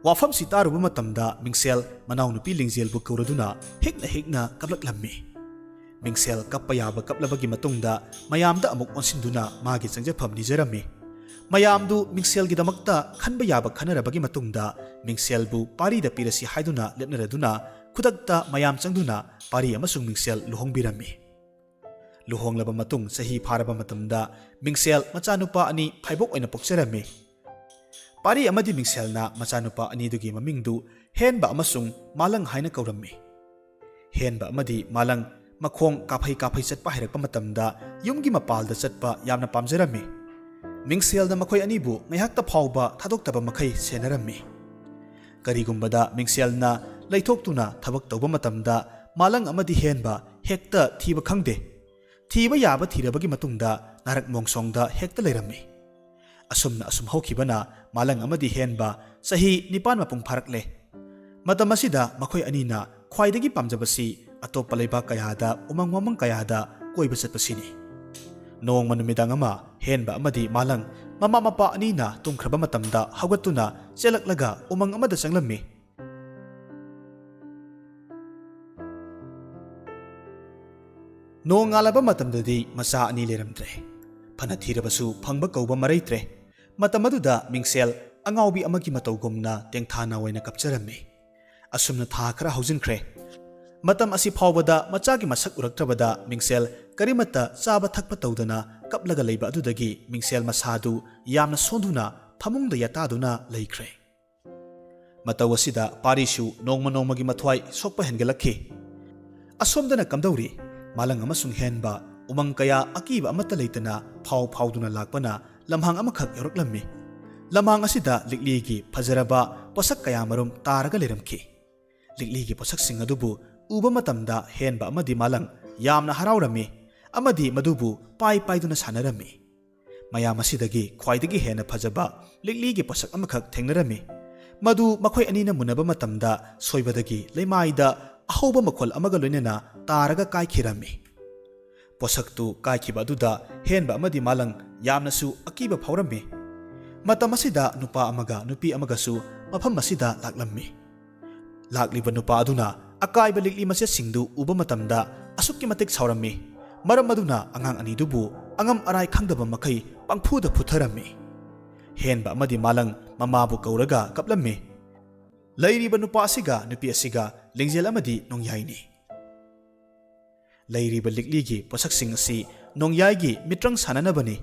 ꯋꯥꯐꯝꯁꯤ ꯇꯥꯔꯨꯕ ꯃꯇꯝꯗ ꯃꯤꯡꯁꯦꯜ ꯃꯅꯥꯎꯅꯨꯄꯤ ꯂꯤꯡꯖꯦꯜꯕꯨ ꯀꯧꯔꯗꯨꯅ ꯍꯤꯛꯅ ꯍꯤꯛꯅ ꯀꯞꯂꯛꯂꯝꯃꯤ꯫ ꯃꯤꯡꯁꯦꯜ ꯀꯞꯄ ꯌꯥꯕ ꯀꯞꯂꯕꯒꯤ ꯃꯇꯨꯡꯗ ꯃꯌꯥꯝꯗ ꯑꯃꯨꯛ ꯑꯣꯟꯁꯤꯟꯗꯨꯅ ꯃꯥꯒꯤ ꯆꯪꯖꯐꯝ ꯅꯤꯖꯔꯝꯃꯤ꯫ ꯃꯌꯥꯝꯗꯨ ꯃꯤꯡꯁꯦꯜꯒꯤꯗꯃꯛꯇ ꯈꯟꯕ ꯌꯥꯕ ꯈꯟꯅꯔꯕꯒꯤ ꯃꯇꯨꯡꯗ ꯃꯤꯡꯁꯦꯜꯕꯨ ꯄꯥꯔꯤꯗ ꯄꯤꯔꯁꯤ ꯍꯥꯏꯗꯨꯅ ꯂꯦꯞꯅꯔꯗꯨꯅ ꯈꯨꯗꯛꯇ ꯃꯌꯥꯝ ꯆꯪꯗꯨꯅ ꯄꯥꯔꯤ ꯑꯃꯁꯨꯡ ꯃꯤꯡꯁꯦꯜ ꯂꯨꯍꯣꯡꯕꯤꯔꯝꯃꯤ꯫ ꯂꯨꯍꯣꯡꯂꯕ ꯃꯇꯨꯡ ꯆꯍꯤ ꯐꯥꯔꯕ ꯃꯇꯝꯗ ꯃꯤꯡꯁꯦꯜ ꯃꯆꯥꯅꯨꯄꯥ ꯑꯅꯤ ꯐꯥꯏꯕꯣꯛ ꯑꯣꯏꯅ ꯄꯣꯛꯆꯔꯝꯃꯤ꯫ ꯄꯥꯔꯤ ꯑꯃꯗꯤ ꯃꯤꯡꯁꯦꯜꯅ ꯃꯆꯥꯅꯨꯄꯥ ꯑꯅꯤꯗꯨꯒꯤ ꯃꯃꯤꯡꯗꯨ ꯍꯦꯟꯕ ꯑꯃꯁꯨꯡ ꯃꯥꯂꯪ ꯍꯥꯏꯅ ꯀꯧꯔꯝꯃꯤ꯫ ꯍꯦꯟꯕ ꯑꯃꯗꯤ ꯃꯥꯂꯪ ꯃꯈꯣꯡ ꯀꯥꯐꯩ ꯀꯥꯐꯩ ꯆꯠꯄ ꯍꯩꯔꯛꯄ ꯃꯇꯝꯗ ꯌꯨꯝꯒꯤ ꯃꯄꯥꯜꯗ ꯆꯠꯄ ꯌꯥꯝꯅ ꯄꯥꯝꯖꯔꯝꯃꯤ꯫ ꯃꯤꯡꯁꯦꯜꯅ ꯃꯈꯣꯏ ꯑꯅꯤꯕꯨ ꯉꯥꯏꯍꯥꯛꯇ ꯐꯥꯎꯕ ꯊꯥꯗꯣꯛꯇꯕ ꯃꯈꯩ ꯁꯦꯟꯅꯔꯝꯃꯤ꯫ ꯀꯔꯤꯒꯨꯝꯕꯗ ꯃꯤꯡꯁꯦꯜꯅ ꯂꯩꯊꯣꯛꯇꯨꯅ ꯊꯕꯛ ꯇꯧꯕ ꯃꯇꯝꯗ ꯃꯥꯂꯪ ꯑꯃꯗꯤ ꯍꯦꯟꯕ ꯍꯦꯛꯇ ꯊꯤꯕ ꯈꯪꯗꯦ꯫ ꯊꯤꯕ ꯌꯥꯕ ꯊꯤꯔꯕꯒꯤ ꯃꯇꯨꯡꯗ ꯅꯥꯔꯛ ꯃꯣꯡꯁꯣꯡꯗ ꯍꯦꯛꯇ ꯂꯩꯔꯝꯃꯤ꯫ ꯑꯁꯨꯝꯅ ꯑꯁꯨꯝ ꯍꯧꯈꯤꯕꯅ ꯃꯥꯂꯪ ꯑꯃꯗꯤ ꯍꯦꯟꯕ ꯆꯍꯤ ꯅꯤꯄꯥꯟ ꯃꯄꯨꯡ ꯐꯥꯔꯛꯂꯦ꯫ ꯃꯇꯝ ꯑꯁꯤꯗ ꯃꯈꯣꯏ ꯑꯅꯤꯅ ꯈ꯭ꯋꯥꯏꯗꯒꯤ ꯄꯥꯝꯖꯕꯁꯤ ꯑꯇꯣꯞꯄ ꯂꯩꯕꯥꯛ ꯀꯌꯥꯗ, ꯎꯃꯪ ꯋꯥꯃꯪ ꯀꯌꯥꯗ ꯀꯣꯏꯕ ꯆꯠꯄꯁꯤꯅꯤ꯫ ꯅꯣꯡꯃ ꯅꯨꯃꯤꯗꯥꯡ ꯑꯃ ꯍꯦꯟꯕ ꯑꯃꯗꯤ ꯃꯥꯂꯪ ꯃꯃꯥ ꯃꯄꯥ ꯑꯅꯤꯅ ꯇꯨꯝꯈ꯭ꯔꯕ ꯃꯇꯝꯗ ꯍꯧꯒꯠꯇꯨꯅ ꯆꯦꯜꯂꯛꯂꯒ ꯎꯃꯪ ꯑꯃꯗ ꯆꯪꯂꯝꯃꯤ꯫ ꯅꯣꯡꯉꯥꯜꯂꯕ ꯃꯇꯝꯗꯗꯤ ꯃꯆꯥ ꯑꯅꯤ ꯂꯩꯔꯝꯗ꯭ꯔꯦ꯫ ꯐꯅ ꯊꯤꯔꯕꯁꯨ ꯐꯪꯕ ꯀꯧꯕ ꯃꯔꯩꯇ꯭ꯔꯦ꯫ ꯃꯇꯝ ꯑꯗꯨꯗ ꯃꯤꯡꯁꯦꯜ ꯑꯉꯥꯎꯕꯤ ꯑꯃꯒꯤ ꯃꯇꯧꯒꯨꯝꯅ ꯇꯦꯡꯊꯥꯅ ꯑꯣꯏꯅ ꯀꯞꯆꯔꯝꯃꯤ꯫ ꯑꯁꯨꯝꯅ ꯊꯥ ꯈꯔ ꯍꯧꯖꯤꯟꯈ꯭ꯔꯦ꯫ ꯃꯇꯝ ꯑꯁꯤ ꯐꯥꯎꯕꯗ ꯃꯆꯥꯒꯤ ꯃꯁꯛ ꯎꯔꯛꯇ꯭ꯔꯕꯗ ꯃꯤꯡꯁꯦꯜ ꯀꯔꯤꯃꯠꯇ ꯆꯥꯕ ꯊꯛꯄ ꯇꯧꯗꯅ ꯀꯞꯂꯒ ꯂꯩꯕ ꯑꯗꯨꯗꯒꯤ ꯃꯤꯡꯁꯦꯜ ꯃꯁꯥꯗꯨ ꯌꯥꯝꯅ ꯁꯣꯟꯗꯨꯅ ꯐꯃꯨꯡꯗ ꯌꯥꯇꯥꯗꯨꯅ ꯂꯩꯈ꯭ꯔꯦ꯫ ꯃꯇꯧ ꯑꯁꯤꯗ ꯄꯥꯔꯤꯁꯨ ꯅꯣꯡꯃ ꯅꯣꯡꯃꯒꯤ ꯃꯊ꯭ꯋꯥꯏ ꯁꯣꯛꯄ ꯍꯦꯟꯒꯠꯂꯛꯈꯤ꯫ ꯑꯁꯣꯝꯗꯅ ꯀꯝꯗꯧꯔꯤ? ꯃꯥꯂꯪ ꯑꯃꯁꯨꯡ ꯍꯦꯟꯕ ꯎꯃꯪ ꯀꯌꯥ ꯑꯀꯤꯕ ꯑꯃꯠꯇ ꯂꯩꯇꯅ ꯐꯥꯎ ꯐꯥꯎꯗꯨꯅ ꯂꯥꯛꯄꯅ ꯂꯝꯍꯥꯡ ꯑꯃꯈꯛ ꯌꯧꯔꯛꯂꯝꯃꯤ꯫ ꯂꯝꯍꯥꯡ ꯑꯁꯤꯗ ꯂꯤꯛꯂꯤꯒꯤ ꯐꯖꯔꯕ ꯄꯣꯠꯁꯛ ꯀꯌꯥ ꯃꯔꯨꯝ ꯇꯥꯔꯒ ꯂꯩꯔꯝꯈꯤ꯫ ꯂꯤꯛꯂꯤꯒꯤ ꯄꯣꯠꯁꯛꯁꯤꯡ ꯑꯗꯨꯕꯨ ꯎꯕ ꯃꯇꯝꯗ ꯍꯦꯟꯕ ꯑꯃꯗꯤ ꯃꯥꯂꯪ ꯌꯥꯝꯅ ꯍꯔꯥꯎꯔꯝꯃꯤ ꯑꯃꯗꯤ ꯃꯗꯨꯕꯨ ꯄꯥꯏ ꯄꯥꯏꯗꯨꯅ ꯁꯥꯟꯅꯔꯝꯃꯤ꯫ ꯃꯌꯥꯝ ꯑꯁꯤꯗꯒꯤ ꯈ꯭ꯋꯥꯏꯗꯒꯤ ꯍꯦꯟꯅ ꯐꯖꯕ ꯂꯤꯛꯂꯤꯒꯤ ꯄꯣꯠꯁꯛ ꯑꯃꯈꯛ ꯊꯦꯡꯅꯔꯝꯃꯤ꯫ ꯃꯗꯨ ꯃꯈꯣꯏ ꯑꯅꯤꯅ ꯃꯨꯟꯅꯕ ꯃꯇꯝꯗ ꯁꯣꯏꯕꯗꯒꯤ ꯂꯩꯃꯥꯏꯗ ꯑꯍꯧꯕ ꯃꯈꯣꯜ ꯑꯃꯒ ꯂꯣꯏꯅꯅ ꯇꯥꯔꯒ ꯀꯥꯏꯈꯤꯔꯝꯃꯤ꯫ ꯄꯣꯠꯁꯛꯇꯨ ꯀꯥꯏꯈꯤꯕ ꯑꯗꯨꯗ ꯍꯦꯟꯕ ꯑꯃꯗꯤ ꯃꯥꯂꯪ ꯌꯥꯝꯅꯁꯨ ꯑꯀꯤꯕ ꯐꯥꯎꯔꯝꯃꯤ꯫ ꯃꯇꯝ ꯑꯁꯤꯗ ꯅꯨꯄꯥ ꯑꯃꯒ ꯅꯨꯄꯤ ꯑꯃꯒꯁꯨ ꯃꯐꯝ ꯑꯁꯤꯗ ꯂꯥꯛꯂꯝꯃꯤ꯫ ꯂꯥꯛꯂꯤꯕ ꯅꯨꯄꯥ ꯑꯗꯨꯅ ꯑꯀꯥꯏꯕ ꯂꯤꯛꯂꯤ ꯃꯆꯦꯠꯁꯤꯡꯗꯨ ꯎꯕ ꯃꯇꯝꯗ ꯑꯁꯨꯛꯀꯤ ꯃꯇꯤꯛ ꯁꯥꯎꯔꯝꯃꯤ꯫ ꯃꯔꯝ ꯑꯗꯨꯅ ꯑꯉꯥꯡ ꯑꯅꯤꯗꯨꯕꯨ ꯑꯉꯝ ꯑꯔꯥꯏ ꯈꯪꯗꯕ ꯃꯈꯩ ꯄꯪꯐꯨꯗ ꯐꯨꯊꯔꯝꯃꯤ꯫ ꯍꯦꯟꯕ ꯑꯃꯗꯤ ꯃꯥꯂꯪ ꯃꯃꯥꯕꯨ ꯀꯧꯔꯒ ꯀꯞꯂꯝꯃꯤ꯫ ꯂꯩꯔꯤꯕ ꯅꯨꯄꯥ ꯑꯁꯤꯒ ꯅꯨꯄꯤ ꯑꯁꯤꯒ ꯂꯤꯡꯖꯦꯜ ꯑꯃꯗꯤ ꯅꯣꯡꯌꯥꯏꯅꯤ꯫ ꯂꯩꯔꯤꯕ ꯂꯤꯛꯂꯤꯒꯤ ꯄꯣꯠꯁꯛꯁꯤꯡ ꯑꯁꯤ ꯅꯣꯡꯌꯥꯏꯒꯤ ꯃꯤꯇ꯭ꯔꯪ ꯁꯥꯟꯅꯅꯕꯅꯤ꯫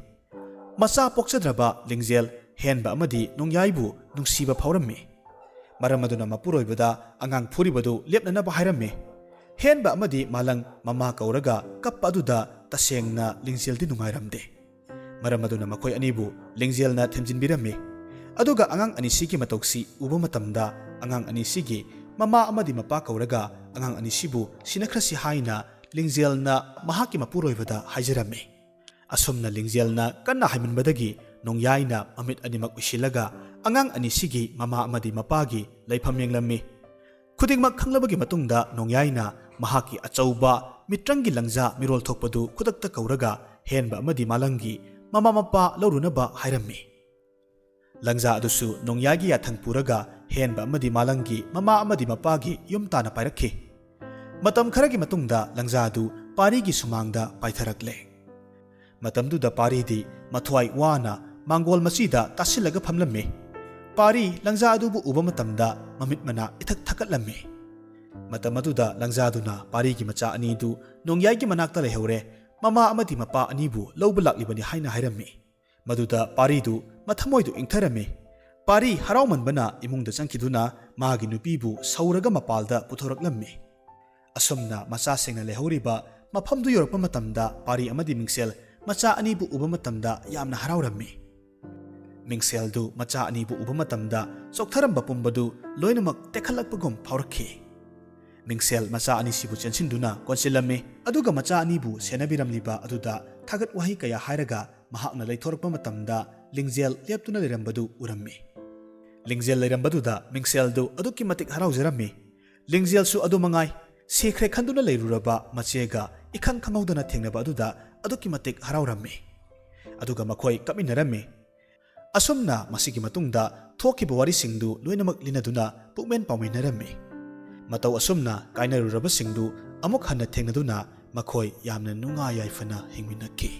ꯃꯆꯥ ꯄꯣꯛꯆꯗ꯭ꯔꯕ ꯂꯤꯡꯖꯦꯜ ꯍꯦꯟꯕ ꯑꯃꯗꯤ ꯅꯣꯡꯌꯥꯏꯕꯨ ꯅꯨꯡꯁꯤꯕ ꯐꯥꯎꯔꯝꯃꯤ꯫ ꯃꯔꯝ ꯑꯗꯨꯅ ꯃꯄꯨꯔꯣꯏꯕꯗ ꯑꯉꯥꯡ ꯐꯨꯔꯤꯕꯗꯨ ꯂꯦꯞꯅꯅꯕ ꯍꯥꯏꯔꯝꯃꯤ꯫ ꯍꯦꯟꯕ ꯑꯃꯗꯤ ꯃꯥꯂꯪ ꯃꯃꯥ ꯀꯧꯔꯒ ꯀꯞꯄ ꯑꯗꯨꯗ ꯇꯁꯦꯡꯅ ꯂꯤꯡꯖꯦꯜꯗꯤ ꯅꯨꯡꯉꯥꯏꯔꯝꯗꯦ꯫ ꯃꯔꯝ ꯑꯗꯨꯅ ꯃꯈꯣꯏ ꯑꯅꯤꯕꯨ ꯂꯤꯡꯖꯦꯜꯅ ꯊꯦꯝꯖꯤꯟꯕꯤꯔꯝꯃꯤ꯫ ꯑꯗꯨꯒ ꯑꯉꯥꯡ ꯑꯅꯤꯁꯤꯒꯤ ꯃꯇꯧꯁꯤ ꯎꯕ ꯃꯇꯝꯗ ꯑꯉꯥꯡ ꯑꯅꯤꯁꯤꯒꯤ ꯃꯃꯥ ꯑꯃꯗꯤ ꯃꯄꯥ ꯀꯧꯔꯒ ꯑꯉꯥꯡ ꯑꯅꯤꯁꯤꯕꯨ ꯁꯤꯅꯈ꯭ꯔꯁꯤ ꯍꯥꯏꯅ ꯂꯤꯡꯖꯦꯜꯅ ꯃꯍꯥꯛꯀꯤ ꯃꯄꯨꯔꯣꯏꯕꯗ ꯍꯥꯏꯖꯔꯝꯃꯤ꯫ ꯑꯁꯨꯝꯅ ꯂꯤꯡꯖꯦꯜꯅ ꯀꯟꯅ ꯍꯥꯏꯃꯟꯕꯗꯒꯤ ꯅꯣꯡꯌꯥꯏꯅ ꯃꯃꯤꯠ ꯑꯅꯤꯃꯛ ꯎꯏꯁꯤꯜꯂꯒ ꯑꯉꯥꯡ ꯑꯅꯤꯁꯤꯒꯤ ꯃꯃꯥ ꯑꯃꯗꯤ ꯃꯄꯥꯒꯤ ꯂꯩꯐꯝ ꯌꯦꯡꯂꯝꯃꯤ꯫ ꯈꯨꯗꯤꯡꯃꯛ ꯈꯪꯂꯕꯒꯤ ꯃꯇꯨꯡꯗ ꯅꯣꯡꯌꯥꯏꯅ ꯃꯍꯥꯛꯀꯤ ꯑꯆꯧꯕ ꯃꯤꯇ꯭ꯔꯪꯒꯤ ꯂꯪꯖꯥ ꯃꯤꯔꯣꯜ ꯊꯣꯛꯄꯗꯨ ꯈꯨꯗꯛꯇ ꯀꯧꯔꯒ ꯍꯦꯟꯕ ꯑꯃꯗꯤ ꯃꯥꯂꯪꯒꯤ ꯃꯃꯥ ꯃꯄꯥ ꯂꯧꯔꯨꯅꯕ ꯍꯥꯏꯔꯝꯃꯤ꯫ ꯂꯪꯖꯥ ꯑꯗꯨꯁꯨ ꯅꯣꯡꯌꯥꯏꯒꯤ ꯌꯥꯊꯪ ꯄꯨꯔꯒ ꯍꯦꯟꯕ ꯑꯃꯗꯤ ꯃꯥꯂꯪꯒꯤ ꯃꯃꯥ ꯑꯃꯗꯤ ꯃꯄꯥꯒꯤ ꯌꯨꯝ ꯇꯥꯟꯅ ꯄꯥꯏꯔꯛꯈꯤ꯫ ꯃꯇꯝ ꯈꯔꯒꯤ ꯃꯇꯨꯡꯗ ꯂꯪꯖꯥ ꯑꯗꯨ ꯄꯥꯔꯤꯒꯤ ꯁꯨꯃꯥꯡꯗ ꯄꯥꯏꯊꯔꯛꯂꯦ꯫ ꯃꯇꯝꯗꯨꯗ ꯄꯥꯔꯤꯗꯤ ꯃꯊ꯭ꯋꯥꯏ ꯋꯥꯅ ꯃꯥꯡꯒꯣꯜ ꯃꯆꯤꯗ ꯇꯥꯁꯤꯜꯂꯒ ꯐꯝꯂꯝꯃꯤ꯫ ꯄꯥꯔꯤ ꯂꯪꯖꯥ ꯑꯗꯨꯕꯨ ꯎꯕ ꯃꯇꯝꯗ ꯃꯃꯤꯠ ꯃꯅꯥ ꯏꯊꯛ ꯊꯛꯀꯠꯂꯝꯃꯤ꯫ ꯃꯇꯝ ꯑꯗꯨꯗ ꯂꯪꯖꯥꯗꯨꯅ ꯄꯥꯔꯤꯒꯤ ꯃꯆꯥ ꯑꯅꯤꯗꯨ ꯅꯣꯡꯌꯥꯏꯒꯤ ꯃꯅꯥꯛꯇ ꯂꯩꯍꯧꯔꯦ, ꯃꯃꯥ ꯑꯃꯗꯤ ꯃꯄꯥ ꯑꯅꯤꯕꯨ ꯂꯧꯕ ꯂꯥꯛꯂꯤꯕꯅꯤ ꯍꯥꯏꯅ ꯍꯥꯏꯔꯝꯃꯤ꯫ ꯃꯗꯨꯗ ꯄꯥꯔꯤꯗꯨ ꯃꯊꯃꯣꯏꯗꯨ ꯏꯪꯊꯔꯝꯃꯤ꯫ ꯄꯥꯔꯤ ꯍꯔꯥꯎꯃꯟꯕꯅ ꯏꯃꯨꯡꯗ ꯆꯪꯈꯤꯗꯨꯅ ꯃꯥꯒꯤ ꯅꯨꯄꯤꯕꯨ ꯁꯧꯔꯒ ꯃꯄꯥꯜꯗ ꯄꯨꯊꯣꯔꯛꯂꯝꯃꯤ꯫ ꯑꯁꯨꯝꯅ ꯃꯆꯥꯁꯤꯡꯅ ꯂꯩꯍꯧꯔꯤꯕ ꯃꯐꯝꯗꯨ ꯌꯧꯔꯛꯄ ꯃꯇꯝꯗ ꯄꯥꯔꯤ ꯑꯃꯗꯤ ꯃꯤꯡꯁꯦꯜ ꯃꯆꯥ ꯑꯅꯤꯕꯨ ꯎꯕ ꯃꯇꯝꯗ ꯌꯥꯝꯅ ꯍꯔꯥꯎꯔꯝꯃꯤ꯫ ꯃꯤꯡꯁꯦꯜꯗꯨ ꯃꯆꯥ ꯑꯅꯤꯕꯨ ꯎꯕ ꯃꯇꯝꯗ ꯆꯣꯛꯊꯔꯝꯕ ꯄꯨꯝꯕꯗꯨ ꯂꯣꯏꯅꯃꯛ ꯇꯦꯛꯈꯠꯂꯛꯄꯒꯨꯝ ꯐꯥꯎꯔꯛꯈꯤ꯫ ꯃꯤꯡꯁꯦꯜ ꯃꯆꯥ ꯑꯅꯤꯁꯤꯕꯨ ꯆꯦꯟꯁꯤꯟꯗꯨꯅ ꯀꯣꯟꯁꯤꯜꯂꯝꯃꯤ, ꯑꯗꯨꯒ ꯃꯆꯥ ꯑꯅꯤꯕꯨ ꯁꯦꯟꯅꯕꯤꯔꯝꯂꯤꯕ ꯑꯗꯨꯗ ꯊꯥꯒꯠ ꯋꯥꯍꯩ ꯀꯌꯥ ꯍꯥꯏꯔꯒ ꯃꯍꯥꯛꯅ ꯂꯩꯊꯣꯔꯛꯄ ꯃꯇꯝꯗ ꯂꯤꯡꯖꯦꯜ ꯂꯦꯞꯇꯨꯅ ꯂꯩꯔꯝꯕꯗꯨ ꯎꯔꯝꯃꯤ꯫ ꯂꯤꯡꯖꯦꯜ ꯂꯩꯔꯝꯕꯗꯨꯗ ꯃꯤꯡꯁꯦꯜꯗꯨ ꯑꯗꯨꯛꯀꯤ ꯃꯇꯤꯛ ꯍꯔꯥꯎꯖꯔꯝꯃꯤ꯫ ꯂꯤꯡꯖꯦꯜꯁꯨ ꯑꯗꯨ ꯃꯉꯥꯏ, ꯁꯤꯈ꯭ꯔꯦ ꯈꯟꯗꯨꯅ ꯂꯩꯔꯨꯔꯕ ꯃꯆꯦꯒ ꯏꯈꯪ ꯈꯪꯍꯧꯗꯅ ꯊꯦꯡꯅꯕ ꯑꯗꯨꯗ ꯑꯗꯨꯛꯀꯤ ꯃꯇꯤꯛ ꯍꯔꯥꯎꯔꯝꯃꯤ꯫ ꯑꯗꯨꯒ ꯃꯈꯣꯏ ꯀꯞꯃꯤꯟꯅꯔꯝꯃꯤ꯫ ꯑꯁꯨꯝꯅ ꯃꯁꯤꯒꯤ ꯃꯇꯨꯡꯗ ꯊꯣꯛꯈꯤꯕ ꯋꯥꯔꯤꯁꯤꯡꯗꯨ ꯂꯣꯏꯅꯃꯛ ꯂꯤꯅꯗꯨꯅ ꯄꯨꯛꯃꯦꯟ ꯄꯥꯎꯃꯤꯟꯅꯔꯝꯃꯤ꯫ ꯃꯇꯧ ꯑꯁꯨꯝꯅ ꯀꯥꯏꯅꯔꯨꯔꯕꯁꯤꯡꯗꯨ ꯑꯃꯨꯛ ꯍꯟꯅ ꯊꯦꯡꯅꯗꯨꯅ ꯃꯈꯣꯏ ꯌꯥꯝꯅ ꯅꯨꯡꯉꯥꯏ ꯌꯥꯏꯐꯅ ꯍꯤꯡꯃꯤꯟꯅꯈꯤ꯫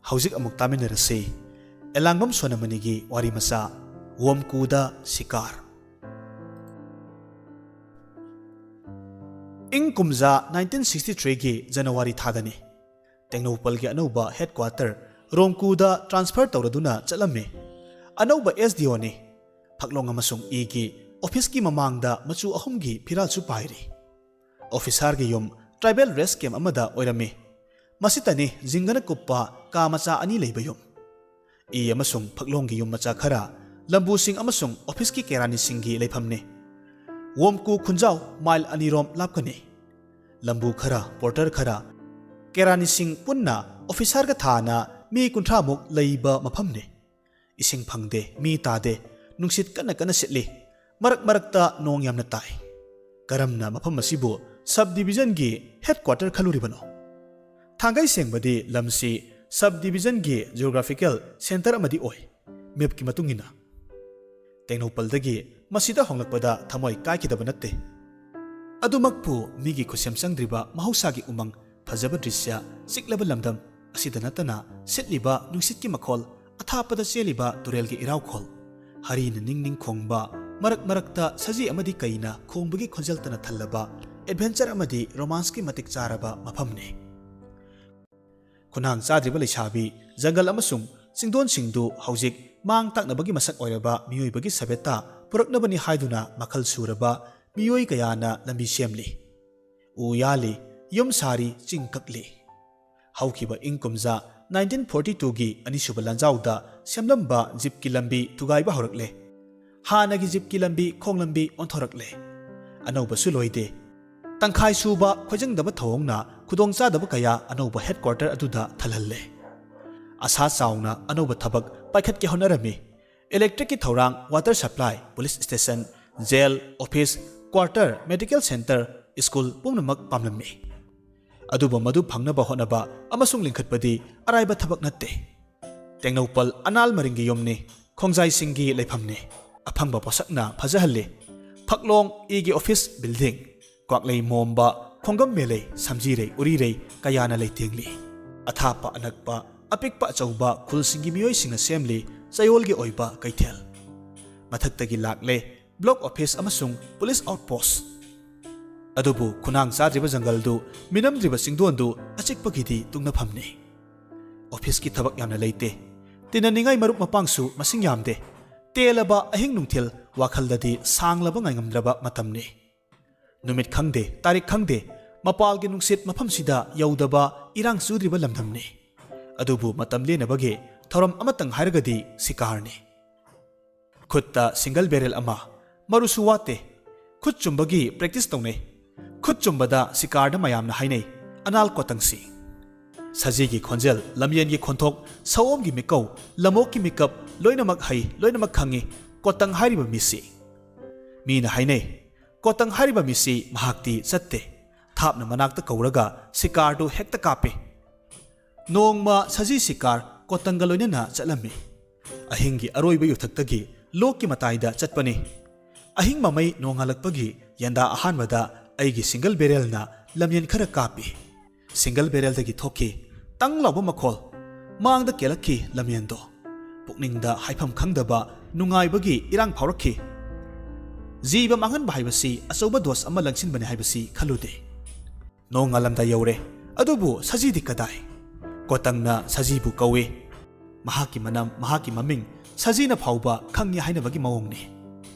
ꯍꯧꯖꯤꯛ ꯑꯃꯨꯛ ꯇꯥꯃꯤꯟꯅꯔꯁꯤ ꯑꯦꯂꯥꯡꯕꯝ ꯁꯣꯅꯃꯅꯤꯒꯤ ꯋꯥꯔꯤ ꯃꯆꯥ, ꯋꯣꯝꯀꯨꯗ ꯁꯤꯀꯥꯔ꯫ ꯏꯪ ꯀꯨꯝꯖꯥ ꯅꯥꯏꯟꯇꯤꯟ ꯁꯤꯛꯁꯇꯤ ꯊ꯭ꯔꯤꯒꯤ ꯖꯅꯋꯥꯔꯤ ꯊꯥꯗꯅꯤ꯫ ꯇꯦꯡꯅꯧꯄꯜꯒꯤ ꯑꯅꯧꯕ ꯍꯦꯗꯀ꯭ꯋꯥꯇꯔ ꯔꯣꯝꯀꯨꯗ ꯇ꯭ꯔꯥꯟꯁꯐꯔ ꯇꯧꯔꯗꯨꯅ ꯆꯠꯂꯝꯃꯤ꯫ ꯑꯅꯧꯕ ꯑꯦꯁ ꯗꯤ ꯑꯣꯅꯤ꯫ ꯐꯛꯂꯣꯡ ꯑꯃꯁꯨꯡ ꯏꯒꯤ ꯑꯣꯐꯤꯁꯀꯤ ꯃꯃꯥꯡꯗ ꯃꯆꯨ ꯑꯍꯨꯝꯒꯤ ꯐꯤꯔꯥꯜꯁꯨ ꯄꯥꯏꯔꯤ꯫ ꯑꯣꯐꯤꯁꯥꯔꯒꯤ ꯌꯨꯝ ꯇ꯭ꯔꯥꯏꯕꯦꯜ ꯔꯦꯁ ꯀꯦꯝ ꯑꯃꯗ ꯑꯣꯏꯔꯝꯃꯤ꯫ ꯃꯁꯤꯇꯅꯤ ꯖꯤꯡꯒꯅ ꯀꯨꯞꯄ ꯀꯥ ꯃꯆꯥ ꯑꯅꯤ ꯂꯩꯕ ꯌꯨꯝ꯫ ꯏ ꯑꯃꯁꯨꯡ ꯐꯛꯂꯣꯡꯒꯤ ꯌꯨꯝ ꯃꯆꯥ ꯈꯔ ꯂꯝꯕꯨꯁꯤꯡ ꯑꯃꯁꯨꯡ ꯑꯣꯐꯤꯁꯀꯤ ꯀꯦꯔꯥꯅꯤꯁꯤꯡꯒꯤ ꯂꯩꯐꯝꯅꯤ꯫ ꯋꯣꯝꯀꯨ ꯈꯨꯟꯖꯥꯎ ꯃꯥꯏꯜ ꯑꯅꯤꯔꯣꯝ ꯂꯥꯞꯀꯅꯤ꯫ ꯂꯝꯕꯨ ꯈꯔ, ꯄꯣꯔꯇꯔ ꯈꯔ, ꯀꯦꯔꯥꯅꯤꯁꯤꯡ ꯄꯨꯟꯅ ꯑꯣꯐꯤꯁꯥꯔꯒ ꯊꯥꯅ ꯃꯤ ꯀꯨꯟꯊ꯭ꯔꯥꯃꯨꯛ ꯂꯩꯕ ꯃꯐꯝꯅꯤ꯫ ꯏꯁꯤꯡ ꯐꯪꯗꯦ, ꯃꯤ ꯇꯥꯗꯦ, ꯅꯨꯡꯁꯤꯠ ꯀꯟꯅ ꯀꯟꯅ ꯁꯤꯠꯂꯤ꯫ ꯃꯔꯛ ꯃꯔꯛꯇ ꯅꯣꯡ ꯌꯥꯝꯅ ꯇꯥꯏ꯫ ꯀꯔꯝꯅ ꯃꯐꯝ ꯑꯁꯤꯕꯨ ꯁꯕ ꯗꯤꯕꯤꯖꯟꯒꯤ ꯍꯦꯗꯀ꯭ꯋꯥꯇꯔ ꯈꯜꯂꯨꯔꯤꯕꯅꯣ? ꯊꯥꯡꯒꯩ ꯁꯦꯡꯕꯗꯤ ꯂꯝꯁꯤ ꯁꯕ ꯗꯤꯕꯤꯖꯟꯒꯤ ꯖꯤꯑꯣꯒ꯭ꯔꯥꯐꯤꯀꯦꯜ ꯁꯦꯟꯇꯔ ꯑꯃꯗꯤ ꯑꯣꯏ꯫ ꯃꯦꯞꯀꯤ ꯃꯇꯨꯡ ꯏꯟꯅ ꯇꯦꯡꯅꯧꯄꯜꯗꯒꯤ ꯃꯁꯤꯗ ꯍꯣꯡꯂꯛꯄꯗ ꯊꯃꯣꯏ ꯀꯥꯏꯈꯤꯗꯕ ꯅꯠꯇꯦ꯫ ꯑꯗꯨꯃꯛꯄꯨ ꯃꯤꯒꯤ ꯈꯨꯠꯁꯦꯝ ꯆꯪꯗ꯭ꯔꯤꯕ ꯃꯍꯧꯁꯥꯒꯤ ꯎꯃꯪ, ꯐꯖꯕ ꯗ꯭ꯔꯤꯁ꯭ꯌ, ꯆꯤꯛꯂꯕ ꯂꯝꯗꯝ ꯑꯁꯤꯗ ꯅꯠꯇꯅ ꯁꯤꯠꯂꯤꯕ ꯅꯨꯡꯁꯤꯠꯀꯤ ꯃꯈꯣꯜ, ꯑꯊꯥꯞꯄꯗ ꯆꯦꯜꯂꯤꯕ ꯇꯨꯔꯦꯜꯒꯤ ꯏꯔꯥꯎꯈꯣꯜ, ꯍꯔꯤꯅ ꯅꯤꯡ ꯅꯤꯡ ꯈꯣꯡꯕ, ꯃꯔꯛ ꯃꯔꯛꯇ ꯁꯖꯤ ꯑꯃꯗꯤ ꯀꯩꯅ ꯈꯣꯡꯕꯒꯤ ꯈꯣꯟꯖꯦꯜꯇꯅ ꯊꯜꯂꯕ ꯑꯦꯗꯚꯦꯟꯆꯔ ꯑꯃꯗꯤ ꯔꯣꯃꯥꯟꯁꯀꯤ ꯃꯇꯤꯛ ꯆꯥꯔꯕ ꯃꯐꯝꯅꯤ꯫ ꯈꯨꯅꯥꯡ ꯆꯥꯗ꯭ꯔꯤꯕ ꯂꯩꯁꯥꯕꯤ ꯖꯪꯒꯜ ꯑꯃꯁꯨꯡ ꯆꯤꯡꯗꯣꯟꯁꯤꯡꯗꯨ ꯍꯧꯖꯤꯛ ꯃꯥꯡ ꯇꯥꯛꯅꯕꯒꯤ ꯃꯁꯛ ꯑꯣꯏꯔꯕ ꯃꯤꯑꯣꯏꯕꯒꯤ ꯁꯚ꯭ꯌꯇꯥ ꯄꯨꯔꯛꯅꯕꯅꯤ ꯍꯥꯏꯗꯨꯅ ꯃꯈꯜ ꯁꯨꯔꯕ ꯃꯤꯑꯣꯏ ꯀꯌꯥꯅ ꯂꯝꯕꯤ ꯁꯦꯝꯂꯤ꯫ ꯎ ꯌꯥꯜꯂꯤ, ꯌꯨꯝ ꯁꯥꯔꯤ, ꯆꯤꯡ ꯀꯛꯂꯤ꯫ ꯍꯧꯈꯤꯕ ꯏꯪ ꯀꯨꯝꯖꯥ ꯅꯥꯏꯟꯇꯤꯟ ꯐꯣꯔꯇꯤ ꯇꯨꯒꯤ ꯑꯅꯤꯁꯨꯕ ꯂꯥꯟꯖꯥꯎꯗ ꯁꯦꯝꯂꯝꯕ ꯖꯤꯞꯀꯤ ꯂꯝꯕꯤ ꯊꯨꯒꯥꯏꯕ ꯍꯧꯔꯛꯂꯦ꯫ ꯍꯥꯟꯅꯒꯤ ꯖꯤꯞꯀꯤ ꯂꯝꯕꯤ ꯈꯣꯡꯂꯝꯕꯤ ꯑꯣꯟꯊꯣꯔꯛꯂꯦ꯫ ꯑꯅꯧꯕꯁꯨ ꯂꯣꯏꯗꯦ꯫ ꯇꯪꯈꯥꯏ ꯁꯨꯕ ꯈꯣꯏꯖꯪꯗꯕ ꯊꯧꯑꯣꯡꯅ ꯈꯨꯗꯣꯡꯆꯥꯗꯕ ꯀꯌꯥ ꯑꯅꯧꯕ ꯍꯦꯗꯀ꯭ꯋꯥꯇꯔ ꯑꯗꯨꯗ ꯊꯜꯍꯜꯂꯦ꯫ ꯑꯁꯥ ꯆꯥꯎꯅ ꯑꯅꯧꯕ ꯊꯕꯛ ꯄꯥꯏꯈꯠꯀꯦ ꯍꯣꯠꯅꯔꯝꯃꯤ꯫ ꯏꯂꯦꯛꯇ꯭ꯔꯤꯛꯀꯤ ꯊꯧꯔꯥꯡ, water supply, police station, jail, office, quarter, medical centre, school ꯄꯨꯝꯅꯃꯛ ꯄꯥꯝꯂꯝꯃꯤ꯫ ꯑꯗꯨꯕꯨ ꯃꯗꯨ ꯐꯪꯅꯕ ꯍꯣꯠꯅꯕ ꯑꯃꯁꯨꯡ ꯂꯤꯡꯈꯠꯄꯗꯤ ꯑꯔꯥꯏꯕ ꯊꯕꯛ ꯅꯠꯇꯦ꯫ ꯇꯦꯡꯅꯧꯄꯜ ꯑꯅꯥꯜ ꯃꯔꯤꯡꯒꯤ ꯌꯨꯝꯅꯤ, ꯈꯣꯡꯖꯥꯏꯁꯤꯡꯒꯤ ꯂꯩꯐꯝꯅꯤ, ꯑꯐꯪꯕ ꯄꯣꯠꯁꯛꯅ ꯐꯖꯍꯜꯂꯤ꯫ ꯐꯛꯂꯣꯡ, ꯏꯒꯤ ꯑꯣꯐꯤꯁ ꯕꯤꯜꯗꯤꯡ, ꯀ꯭ꯋꯥꯛꯂꯩ ꯃꯣꯝꯕ, ꯈꯣꯡꯒꯝ ꯃꯦꯂꯩ, ꯁꯝꯖꯤꯔꯩ, ꯎꯔꯤꯔꯩ ꯀꯌꯥꯅ ꯂꯩꯇꯦꯡꯂꯤ꯫ ꯑꯊꯥꯞꯄ ꯑꯅꯛꯄ, ꯑꯄꯤꯛꯄ ꯑꯆꯧꯕ ꯈꯨꯜꯁꯤꯡꯒꯤ ꯃꯤꯑꯣꯏꯁꯤꯡꯅ ꯁꯦꯝꯂꯤ ꯆꯌꯣꯜꯒꯤ ꯑꯣꯏꯕ ꯀꯩꯊꯦꯜ꯫ ꯃꯊꯛꯇꯒꯤ ꯂꯥꯛꯂꯦ ꯕ꯭ꯂꯣꯛ ꯑꯣꯐꯤꯁ ꯑꯃꯁꯨꯡ ꯄꯨꯂꯤꯁ ꯑꯥꯎꯠꯄꯣꯁ꯫ ꯑꯗꯨꯕꯨ ꯈꯨꯅꯥꯡ ꯆꯥꯗ꯭ꯔꯤꯕ ꯖꯪꯒꯜꯗꯨ, ꯃꯤꯅꯝꯗ꯭ꯔꯤꯕ ꯆꯤꯡꯗꯣꯟꯗꯨ ꯑꯆꯤꯛꯄꯒꯤꯗꯤ ꯇꯨꯡꯅꯐꯝꯅꯤ꯫ ꯑꯣꯐꯤꯁꯀꯤ ꯊꯕꯛ ꯌꯥꯝꯅ ꯂꯩꯇꯦ꯫ ꯇꯤꯟꯅꯅꯤꯡꯉꯥꯏ ꯃꯔꯨꯞ ꯃꯄꯥꯡꯁꯨ ꯃꯁꯤꯡ ꯌꯥꯝꯗꯦ꯫ ꯇꯦꯜꯂꯕ ꯑꯍꯤꯡ ꯅꯨꯡꯊꯤꯜ ꯋꯥꯈꯜꯗꯗꯤ ꯁꯥꯡꯂꯕ ꯉꯥꯏꯉꯝꯗ꯭ꯔꯕ ꯃꯇꯝꯅꯤ꯫ ꯅꯨꯃꯤꯠ ꯈꯪꯗꯦ, ꯇꯥꯔꯤꯛ ꯈꯪꯗꯦ, ꯃꯄꯥꯜꯒꯤ ꯅꯨꯡꯁꯤꯠ ꯃꯐꯝꯁꯤꯗ ꯌꯧꯗꯕ ꯏꯔꯥꯡ ꯆꯨꯗ꯭ꯔꯤꯕ ꯂꯝꯗꯝꯅꯤ꯫ ꯑꯗꯨꯕꯨ ꯃꯇꯝ ꯂꯦꯟꯅꯕꯒꯤ ꯊꯧꯔꯝ ꯑꯃꯇꯪ ꯍꯥꯏꯔꯒꯗꯤ ꯁꯤꯀꯥꯔꯅꯤ꯫ ꯈꯨꯠꯇ ꯁꯤꯡꯒꯜ ꯕꯦꯔꯦꯜ ꯑꯃ, ꯃꯔꯨꯁꯨ ꯋꯥꯠꯇꯦ꯫ ꯈꯨꯠ ꯆꯨꯝꯕꯒꯤ ꯄ꯭ꯔꯦꯛꯇꯤꯁ ꯇꯧꯅꯩ꯫ ꯈꯨꯠ ꯆꯨꯝꯕꯗ ꯁꯤꯀꯥꯔꯗ ꯃꯌꯥꯝꯅ ꯍꯥꯏꯅꯩ ꯑꯅꯥꯜ ꯀꯣꯇꯪꯁꯤ꯫ ꯁꯖꯤꯒꯤ ꯈꯣꯟꯖꯦꯜ, ꯂꯝꯌꯦꯟꯒꯤ ꯈꯣꯟꯊꯣꯛ, ꯁꯑꯣꯝꯒꯤ ꯃꯤꯀꯧ, ꯂꯝꯑꯣꯛꯀꯤ ꯃꯤꯀꯞ, ꯂꯣꯏꯅꯃꯛ ꯍꯩ, ꯂꯣꯏꯅꯃꯛ ꯈꯪꯉꯤ ꯀꯣꯇꯪ ꯍꯥꯏꯔꯤꯕ ꯃꯤꯁꯤ꯫ ꯃꯤꯅ ꯍꯥꯏꯅꯩ, ꯀꯣꯇꯪ ꯍꯥꯏꯔꯤꯕ ꯃꯤꯁꯤ ꯃꯍꯥꯛꯇꯤ ꯆꯠꯇꯦ꯫ ꯊꯥꯞꯅ ꯃꯅꯥꯛꯇ ꯀꯧꯔꯒ ꯁꯤꯀꯥꯔꯗꯨ ꯍꯦꯛꯇ ꯀꯥꯞꯄꯤ꯫ ꯅꯣꯡꯃ ꯁꯖꯤ ꯁꯤꯀꯥꯔ ꯀꯣꯇꯪꯒ ꯂꯣꯏꯅꯅ ꯆꯠꯂꯝꯃꯤ꯫ ꯑꯍꯤꯡꯒꯤ ꯑꯔꯣꯏꯕ ꯌꯨꯊꯛꯇꯒꯤ ꯂꯣꯛꯀꯤ ꯃꯇꯥꯏꯗ ꯆꯠꯄꯅꯤ꯫ ꯑꯍꯤꯡ ꯃꯃꯩ ꯅꯣꯡꯉꯥꯜꯂꯛꯄꯒꯤ ꯌꯦꯟꯗꯥ ꯑꯍꯥꯟꯕꯗ ꯑꯩꯒꯤ ꯁꯤꯡꯒꯜ ꯕꯦꯔꯦꯜꯅ ꯂꯝꯌꯦꯟ ꯈꯔ ꯀꯥꯞꯄꯤ꯫ ꯁꯤꯡꯒꯜ ꯕꯦꯔꯦꯜꯗꯒꯤ ꯊꯣꯛꯈꯤ ꯇꯪ ꯂꯥꯎꯕ ꯃꯈꯣꯜ꯫ ꯃꯥꯡꯗ ꯀꯦꯜꯂꯛꯈꯤ ꯂꯝꯌꯦꯟꯗꯣ꯫ ꯄꯨꯛꯅꯤꯡꯗ ꯍꯥꯏꯐꯝ ꯈꯪꯗꯕ ꯅꯨꯡꯉꯥꯏꯕꯒꯤ ꯏꯔꯥꯡ ꯐꯥꯎꯔꯛꯈꯤ꯫ ꯖꯤꯕ ꯃꯥꯡꯍꯟꯕ ꯍꯥꯏꯕꯁꯤ ꯑꯆꯧꯕ ꯗꯣꯁ ꯑꯃ ꯂꯪꯁꯤꯟꯕꯅꯤ ꯍꯥꯏꯕꯁꯤ ꯈꯜꯂꯨꯗꯦ꯫ ꯅꯣꯡꯉꯥꯜꯂꯝꯗꯥꯏ ꯌꯧꯔꯦ, ꯑꯗꯨꯕꯨ ꯁꯖꯤꯗꯤ ꯀꯗꯥꯏ? ꯀꯣꯇꯪꯅ ꯁꯖꯤꯕꯨ ꯀꯧꯏ꯫ ꯃꯍꯥꯛꯀꯤ ꯃꯅꯝ, ꯃꯍꯥꯛꯀꯤ ꯃꯃꯤꯡ ꯁꯖꯤꯅ ꯐꯥꯎꯕ ꯈꯪꯏ ꯍꯥꯏꯅꯕꯒꯤ ꯃꯑꯣꯡꯅꯤ꯫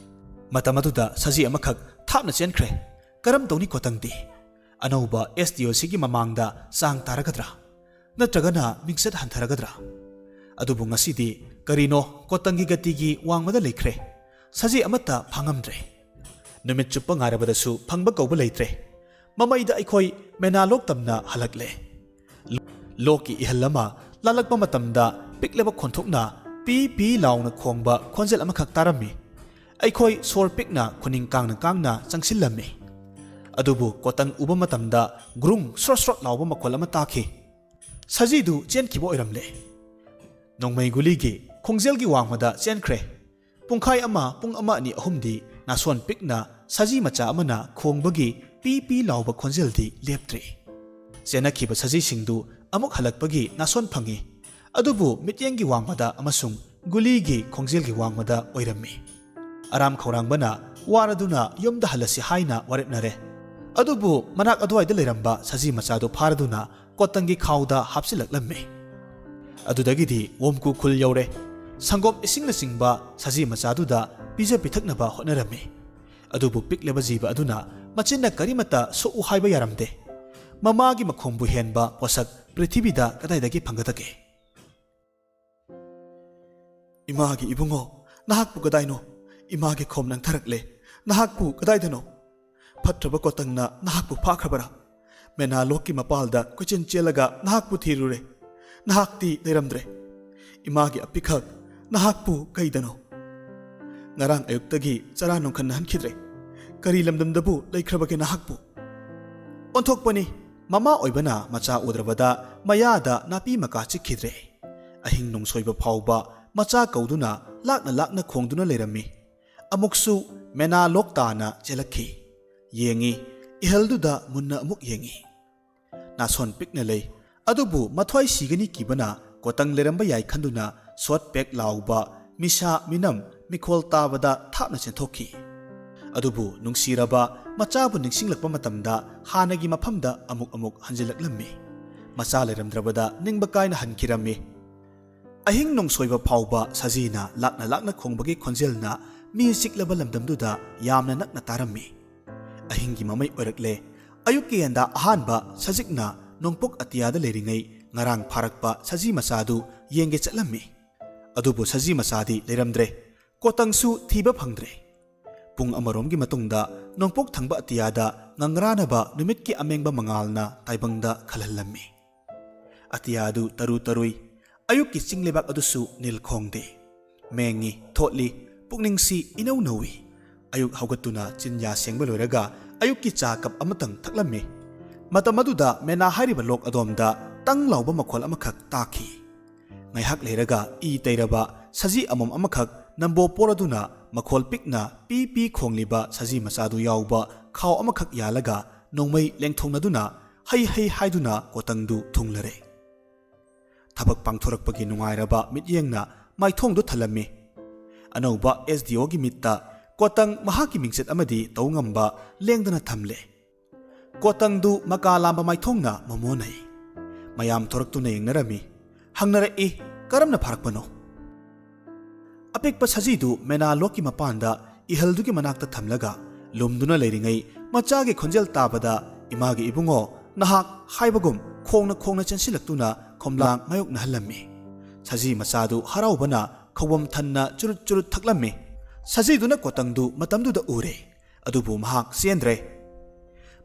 ꯃꯇꯝ ꯑꯗꯨꯗ ꯁꯖꯤ ꯑꯃꯈꯛ ꯊꯥꯞꯅ ꯆꯦꯟꯈ꯭ꯔꯦ꯫ ꯀꯔꯝ ꯇꯧꯅꯤ ꯀꯣꯇꯪꯗꯤ? ꯑꯅꯧꯕ ꯑꯦꯁ ꯗꯤ ꯑꯣ ꯁꯤꯒꯤ ꯃꯃꯥꯡꯗ ꯆꯥꯡ ꯇꯥꯔꯒꯗ꯭ꯔꯥ? ꯅꯠꯇ꯭ꯔꯒꯅ ꯃꯤꯡꯆꯠ ꯍꯟꯊꯔꯒꯗ꯭ꯔꯥ? ꯑꯗꯨꯕꯨ ꯉꯁꯤꯗꯤ ꯀꯔꯤꯅꯣ ꯀꯣꯇꯪꯒꯤ ꯒꯇꯤꯒꯤ ꯋꯥꯡꯃꯗ ꯂꯩꯈ꯭ꯔꯦ꯫ ꯁꯖꯤ ꯑꯃꯠꯇ ꯐꯥꯉꯝꯗ꯭ꯔꯦ꯫ ꯅꯨꯃꯤꯠ ꯆꯨꯞꯄ ꯉꯥꯏꯔꯕꯗꯁꯨ ꯐꯪꯕ ꯀꯧꯕ ꯂꯩꯇ꯭ꯔꯦ꯫ ꯃꯃꯩꯗ ꯑꯩꯈꯣꯏ ꯃꯦꯅꯥ ꯂꯣꯛ ꯇꯝꯅ ꯍꯜꯂꯛꯂꯦ꯫ ꯂꯣꯛꯀꯤ ꯏꯍꯜ ꯑꯃ ꯂꯥꯜꯂꯛꯄ ꯃꯇꯝꯗ ꯄꯤꯛꯂꯕ ꯈꯣꯟꯊꯣꯛꯅ ꯄꯤ ꯄꯤ ꯂꯥꯎꯅ ꯈꯣꯡꯕ ꯈꯣꯟꯖꯦꯜ ꯑꯃꯈꯛ ꯇꯥꯔꯝꯃꯤ꯫ ꯑꯩꯈꯣꯏ ꯁꯣꯔ ꯄꯤꯛꯅ ꯈꯨꯅꯤꯡ ꯀꯥꯡꯅ ꯀꯥꯡꯅ ꯆꯪꯁꯤꯜꯂꯝꯃꯤ꯫ ꯑꯗꯨꯕꯨ ꯀꯣꯇꯪ ꯎꯕ ꯃꯇꯝꯗ ꯒ꯭ꯔꯨꯡ ꯁ꯭ꯔꯣꯠ ꯁ꯭ꯔꯣꯠ ꯂꯥꯎꯕ ꯃꯈꯣꯜ ꯑꯃ ꯇꯥꯈꯤ꯫ ꯁꯖꯤꯗꯨ ꯆꯦꯟꯈꯤꯕ ꯑꯣꯏꯔꯝꯂꯦ꯫ ꯅꯣꯡꯃꯩ ꯒꯨꯂꯤꯒꯤ ꯈꯣꯡꯖꯦꯜꯒꯤ ꯋꯥꯡꯃꯗ ꯆꯦꯟꯈ꯭ꯔꯦ꯫ ꯄꯨꯡꯈꯥꯏ ꯑꯃ, ꯄꯨꯡ ꯑꯃ, ꯑꯅꯤ, ꯑꯍꯨꯝꯗꯤ ꯅꯥꯁꯣꯟ ꯄꯤꯛꯅ ꯁꯖꯤ ꯃꯆꯥ ꯑꯃꯅ ꯈꯣꯡꯕꯒꯤ ꯄꯤ ꯄꯤ ꯂꯥꯎꯕ ꯈꯣꯟꯖꯦꯜꯗꯤ ꯂꯦꯞꯇ꯭ꯔꯤ꯫ ꯆꯦꯟꯅꯈꯤꯕ ꯁꯖꯤꯁꯤꯡꯗꯨ ꯑꯃꯨꯛ ꯍꯜꯂꯛꯄꯒꯤ ꯅꯥꯁꯣꯟ ꯐꯪꯏ꯫ ꯑꯗꯨꯕꯨ ꯃꯤꯠꯌꯦꯡꯒꯤ ꯋꯥꯡꯃꯗ ꯑꯃꯁꯨꯡ ꯒꯨꯂꯤꯒꯤ ꯈꯣꯡꯖꯦꯜꯒꯤ ꯋꯥꯡꯃꯗ ꯑꯣꯏꯔꯝꯃꯤ꯫ ꯑꯔꯥꯝ ꯈꯧꯔꯥꯡꯕꯅ ꯋꯥꯔꯗꯨꯅ ꯌꯨꯝꯗ ꯍꯜꯂꯁꯤ ꯍꯥꯏꯅ ꯋꯥꯔꯦꯞꯅꯔꯦ꯫ ꯑꯗꯨꯕꯨ ꯃꯅꯥꯛ ꯑꯗꯨꯋꯥꯏꯗ ꯂꯩꯔꯝꯕ ꯁꯖꯤ ꯃꯆꯥꯗꯨ ꯐꯥꯔꯗꯨꯅ ꯀꯣꯇꯪꯒꯤ ꯈꯥꯎꯗ ꯍꯥꯞꯆꯤꯜꯂꯛꯂꯝꯃꯤ꯫ ꯑꯗꯨꯗꯒꯤꯗꯤ ꯋꯣꯝꯀꯨ ꯈꯨꯜ ꯌꯧꯔꯦ꯫ ꯁꯪꯒꯣꯝ ꯏꯁꯤꯡꯅꯆꯤꯡꯕ ꯁꯖꯤ ꯃꯆꯥꯗꯨꯗ ꯄꯤꯖ ꯄꯤꯊꯛꯅꯕ ꯍꯣꯠꯅꯔꯝꯃꯤ꯫ ꯑꯗꯨꯕꯨ ꯄꯤꯛꯂꯕ ꯖꯤꯕ ꯑꯗꯨꯅ ꯃꯆꯤꯟꯅ ꯀꯔꯤꯃꯠꯇ ꯁꯣꯛꯎ ꯍꯥꯏꯕ ꯌꯥꯔꯝꯗꯦ꯫ ꯃꯃꯥꯒꯤ ꯃꯈꯣꯝꯕꯨ ꯍꯦꯟꯕ ꯄꯣꯠꯁꯛ ꯄ꯭ꯔꯤꯊꯤꯕꯤꯗ ꯀꯗꯥꯏꯗꯒꯤ ꯐꯪꯒꯗꯒꯦ? "ꯏꯃꯥꯒꯤ ꯏꯕꯨꯡꯉꯣ, ꯅꯍꯥꯛꯄꯨ ꯀꯗꯥꯏꯅꯣ? ꯏꯃꯥꯒꯤ ꯈꯣꯝ ꯅꯪꯊꯔꯛꯂꯦ꯫ ꯅꯍꯥꯛꯄꯨ ꯀꯗꯥꯏꯗꯅꯣ? ꯐꯠꯇ꯭ꯔꯕ ꯀꯣꯇꯪꯅ ꯅꯍꯥꯛꯄꯨ ꯐꯥꯈ꯭ꯔꯕꯔꯥ? ꯃꯦꯅꯥ ꯂꯣꯛꯀꯤ ꯃꯄꯥꯜꯗ ꯀꯣꯏꯆꯦꯟ ꯆꯦꯜꯂꯒ ꯅꯍꯥꯛꯄꯨ ꯊꯤꯔꯨꯔꯦ꯫ ꯅꯍꯥꯛꯇꯤ ꯂꯩꯔꯝꯗ꯭ꯔꯦ꯫ ꯏꯃꯥꯒꯤ ꯑꯄꯤꯛꯈꯛ, ꯅꯍꯥꯛꯄꯨ ꯀꯩꯗꯅꯣ?" ꯉꯔꯥꯡ ꯑꯌꯨꯛꯇꯒꯤ ꯆꯔꯥ ꯅꯨꯡꯈꯟꯅꯍꯟꯈꯤꯗ꯭ꯔꯦ꯫ ꯀꯔꯤ ꯂꯝꯗꯝꯗꯕꯨ ꯂꯩꯈ꯭ꯔꯕꯒꯦ ꯅꯍꯥꯛꯄꯨ? ꯑꯣꯟꯊꯣꯛꯄꯅꯤ, ꯃꯃꯥ ꯑꯣꯏꯕꯅ ꯃꯆꯥ ꯎꯗ꯭ꯔꯕꯗ ꯃꯌꯥꯗ ꯅꯥꯄꯤ ꯃꯀꯥ ꯆꯤꯛꯈꯤꯗ꯭ꯔꯦ꯫ ꯑꯍꯤꯡ ꯅꯣꯡꯁꯣꯏꯕ ꯐꯥꯎꯕ ꯃꯆꯥ ꯀꯧꯗꯨꯅ ꯂꯥꯛꯅ ꯂꯥꯛꯅ ꯈꯣꯡꯗꯨꯅ ꯂꯩꯔꯝꯃꯤ꯫ ꯑꯃꯨꯛꯁꯨ ꯃꯦꯅꯥ ꯂꯣꯛ ꯇꯥꯅ ꯆꯦꯜꯂꯛꯈꯤ꯫ ꯌꯦꯡꯉꯤ, ꯏꯍꯜꯗꯨꯗ ꯃꯨꯟꯅ ꯑꯃꯨꯛ ꯌꯦꯡꯉꯤ꯫ ꯅꯥꯁꯣꯟ ꯄꯤꯛꯅ ꯂꯩ, ꯑꯗꯨꯕꯨ ꯃꯊ꯭ꯋꯥꯏ ꯁꯤꯒꯅꯤ ꯀꯤꯕꯅ ꯀꯣꯇꯪ ꯂꯩꯔꯝꯕ ꯌꯥꯏ ꯈꯟꯗꯨꯅ ꯁꯣꯠ ꯄꯦꯛ ꯂꯥꯎꯕ, ꯃꯤꯁꯥ ꯃꯤꯅꯝ, ꯃꯤꯈꯣꯜ ꯇꯥꯕꯗ ꯊꯥꯞꯅ ꯆꯦꯟꯊꯣꯛꯈꯤ꯫ ꯑꯗꯨꯕꯨ ꯅꯨꯡꯁꯤꯔꯕ ꯃꯆꯥꯕꯨ ꯅꯤꯡꯁꯤꯡꯂꯛꯄ ꯃꯇꯝꯗ ꯍꯥꯟꯅꯒꯤ ꯃꯐꯝꯗ ꯑꯃꯨꯛ ꯑꯃꯨꯛ ꯍꯟꯖꯤꯜꯂꯛꯂꯝꯃꯤ꯫ ꯃꯆꯥ ꯂꯩꯔꯝꯗ꯭ꯔꯕꯗ ꯅꯤꯡꯕ ꯀꯥꯏꯅ ꯍꯟꯈꯤꯔꯝꯃꯤ꯫ ꯑꯍꯤꯡ ꯅꯣꯡꯁꯣꯏꯕ ꯐꯥꯎꯕ ꯁꯖꯤꯅ ꯂꯥꯛꯅ ꯂꯥꯛꯅ ꯈꯣꯡꯕꯒꯤ ꯈꯣꯟꯖꯦꯜꯅ ꯃꯤ ꯆꯤꯛꯂꯕ ꯂꯝꯗꯝꯗꯨꯗ ꯌꯥꯝꯅ ꯅꯛꯅ ꯇꯥꯔꯝꯃꯤ꯫ ꯑꯍꯤꯡꯒꯤ ꯃꯃꯩ ꯑꯣꯏꯔꯛꯂꯦ꯫ ꯑꯌꯨꯛꯀꯤ ꯌꯦꯟꯗꯥ ꯑꯍꯥꯟꯕ ꯁꯖꯤꯛꯅ ꯅꯣꯡꯄꯣꯛ ꯑꯇꯤꯌꯥꯗ ꯂꯩꯔꯤꯉꯩ ꯉꯔꯥꯡ ꯐꯥꯔꯛꯄ ꯁꯖꯤ ꯃꯆꯥꯗꯨ ꯌꯦꯡꯒꯦ ꯆꯠꯂꯝꯃꯤ꯫ ꯑꯗꯨꯕꯨ ꯁꯖꯤ ꯃꯆꯥꯗꯤ ꯂꯩꯔꯝꯗ꯭ꯔꯦ꯫ ꯀꯣꯇꯪꯁꯨ ꯊꯤꯕ ꯐꯪꯗ꯭ꯔꯦ꯫ ꯄꯨꯡ ꯑꯃꯔꯣꯝꯒꯤ ꯃꯇꯨꯡꯗ ꯅꯣꯡꯄꯣꯛ ꯊꯪꯕ ꯑꯇꯤꯌꯥꯗ ꯉꯪꯔꯥꯅꯕ ꯅꯨꯃꯤꯠꯀꯤ ꯑꯃꯦꯡꯕ ꯃꯉꯥꯜꯅ ꯇꯥꯏꯕꯪꯗ ꯈꯜꯍꯜꯂꯝꯃꯤ꯫ ꯑꯇꯤꯌꯥꯗꯨ ꯇꯔꯨ ꯇꯔꯨꯏ꯫ ꯑꯌꯨꯛꯀꯤ ꯆꯤꯡ ꯂꯩꯕꯥꯛ ꯑꯗꯨꯁꯨ ꯅꯤꯜ ꯈꯣꯡꯗꯦ꯫ ꯃꯦꯡꯉꯤ, ꯊꯣꯠꯂꯤ, ꯄꯨꯛꯅꯤꯡꯁꯤ ꯏꯅꯧ ꯅꯧꯏ꯫ ꯑꯌꯨꯛ ꯍꯧꯒꯠꯇꯨꯅ ꯆꯤꯟꯌꯥ ꯁꯦꯡꯕ ꯂꯣꯏꯔꯒ ꯑꯌꯨꯛꯀꯤ ꯆꯥ ꯀꯞ ꯑꯃꯇꯪ ꯊꯛꯂꯝꯃꯤ꯫ ꯃꯇꯝ ꯑꯗꯨꯗ ꯃꯦꯅꯥ ꯍꯥꯏꯔꯤꯕ ꯂꯣꯛ ꯑꯗꯣꯝꯗ ꯇꯪ ꯂꯥꯎꯕ ꯃꯈꯣꯜ ꯑꯃꯈꯛ ꯇꯥꯈꯤ꯫ ꯉꯥꯏꯍꯥꯛ ꯂꯩꯔꯒ ꯏ ꯇꯩꯔꯕ ꯁꯖꯤ ꯑꯃꯣꯝ ꯑꯃꯈꯛ ꯅꯝꯕꯣ ꯄꯣꯔꯗꯨꯅ ꯃꯈꯣꯜ ꯄꯤꯛꯅ ꯄꯤ ꯄꯤ ꯈꯣꯡꯂꯤꯕ ꯁꯖꯤ ꯃꯆꯥꯗꯨ ꯌꯥꯎꯕ ꯈꯥꯎ ꯑꯃꯈꯛ ꯌꯥꯜꯂꯒ ꯅꯣꯡꯃꯩ ꯂꯦꯡꯊꯣꯛꯅꯗꯨꯅ ꯍꯩ ꯍꯩ ꯍꯥꯏꯗꯨꯅ ꯀꯣꯇꯪꯗꯨ ꯊꯨꯡꯂꯔꯦ꯫ ꯊꯕꯛ ꯄꯥꯡꯊꯣꯔꯛꯄꯒꯤ ꯅꯨꯡꯉꯥꯏꯔꯕ ꯃꯤꯠꯌꯦꯡꯅ ꯃꯥꯏꯊꯣꯡꯗꯨ ꯊꯜꯂꯝꯃꯤ꯫ ꯑꯅꯧꯕ ꯑꯦꯁ ꯗꯤ ꯑꯣꯒꯤ ꯃꯤꯠꯇ ꯀꯣꯇꯪ ꯃꯍꯥꯛꯀꯤ ꯃꯤꯡꯆꯠ ꯑꯃꯗꯤ ꯇꯧ ꯉꯝꯕ ꯂꯦꯡꯗꯅ ꯊꯝꯂꯦ꯫ ꯀꯣꯇꯪꯗꯨ ꯃꯀꯥ ꯂꯥꯝꯕ ꯃꯥꯏꯊꯣꯡꯅ ꯃꯣꯃꯣꯟꯅꯩ꯫ ꯃꯌꯥꯝ ꯊꯣꯔꯛꯇꯨꯅ ꯌꯦꯡꯅꯔꯝꯃꯤ꯫ ꯍꯪꯅꯔꯛꯏ, "ꯀꯔꯝꯅ ꯐꯥꯔꯛꯄꯅꯣ?" ꯑꯄꯤꯛꯄ ꯁꯖꯤꯗꯨ ꯃꯦꯅꯥ ꯂꯣꯛꯀꯤ ꯃꯄꯥꯟꯗ ꯏꯍꯜꯗꯨꯒꯤ ꯃꯅꯥꯛꯇ ꯊꯝꯂꯒ ꯂꯨꯝꯗꯨꯅ ꯂꯩꯔꯤꯉꯩ, ꯃꯆꯥꯒꯤ ꯈꯣꯟꯖꯦꯜ ꯇꯥꯕꯗ ꯏꯃꯥꯒꯤ ꯏꯕꯨꯡꯉꯣ ꯅꯍꯥꯛ ꯍꯥꯏꯕꯒꯨꯝ ꯈꯣꯡꯅ ꯈꯣꯡꯅ ꯆꯦꯟꯁꯤꯜꯂꯛꯇꯨꯅ ꯈꯣꯝꯂꯥꯡ ꯃꯥꯌꯣꯛꯅꯍꯜꯂꯝꯃꯤ꯫ ꯁꯖꯤ ꯃꯆꯥꯗꯨ ꯍꯔꯥꯎꯕꯅ ꯈꯧꯕꯝ ꯊꯟꯅ ꯆꯨꯔꯨꯠ ꯆꯨꯔꯨꯠ ꯊꯛꯂꯝꯃꯤ꯫ ꯁꯖꯤꯗꯨꯅ ꯀꯣꯇꯪꯗꯨ ꯃꯇꯝꯗꯨꯗ ꯎꯔꯦ, ꯑꯗꯨꯕꯨ ꯃꯍꯥꯛ ꯆꯦꯟꯗ꯭ꯔꯦ꯫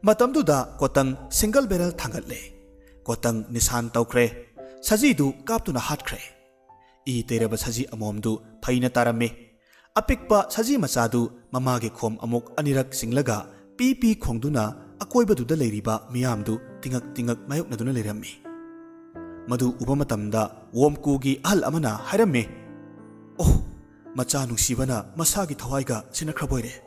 ꯃꯇꯝꯗꯨꯗ ꯀꯣꯇꯪ ꯁꯤꯡꯒꯜ ꯕꯦꯔꯦꯜ ꯊꯥꯡꯒꯠꯂꯦ꯫ ꯀꯣꯇꯪ ꯅꯤꯁꯥꯟ ꯇꯧꯈ꯭ꯔꯦ꯫ ꯁꯖꯤꯗꯨ ꯀꯥꯞꯇꯨꯅ ꯍꯥꯠꯈ꯭ꯔꯦ꯫ ꯏ ꯇꯩꯔꯕ ꯁꯖꯤ ꯑꯃꯣꯝꯗꯨ ꯐꯩꯅ ꯇꯥꯔꯝꯃꯤ꯫ ꯑꯄꯤꯛꯄ ꯁꯖꯤ ꯃꯆꯥꯗꯨ ꯃꯃꯥꯒꯤ ꯈꯣꯝ ꯑꯃꯨꯛ ꯑꯅꯤꯔꯛ ꯆꯤꯡꯂꯒ ꯄꯤ ꯄꯤ ꯈꯣꯡꯗꯨꯅ ꯑꯀꯣꯏꯕꯗꯨꯗ ꯂꯩꯔꯤꯕ ꯃꯤꯌꯥꯝꯗꯨ ꯇꯤꯉꯛ ꯇꯤꯉꯛ ꯃꯥꯌꯣꯛꯅꯗꯨꯅ ꯂꯩꯔꯝꯃꯤ꯫ ꯃꯗꯨ ꯎꯕ ꯃꯇꯝꯗ ꯋꯣꯝꯀꯨꯒꯤ ꯑꯍꯜ ꯑꯃꯅ ꯍꯥꯏꯔꯝꯃꯤ, "ꯑꯣꯍ, ꯃꯆꯥ ꯅꯨꯡꯁꯤꯕꯅ ꯃꯁꯥꯒꯤ ꯊꯋꯥꯏꯒ ꯁꯤꯟꯅꯈ꯭ꯔꯕꯣꯏꯔꯦ꯫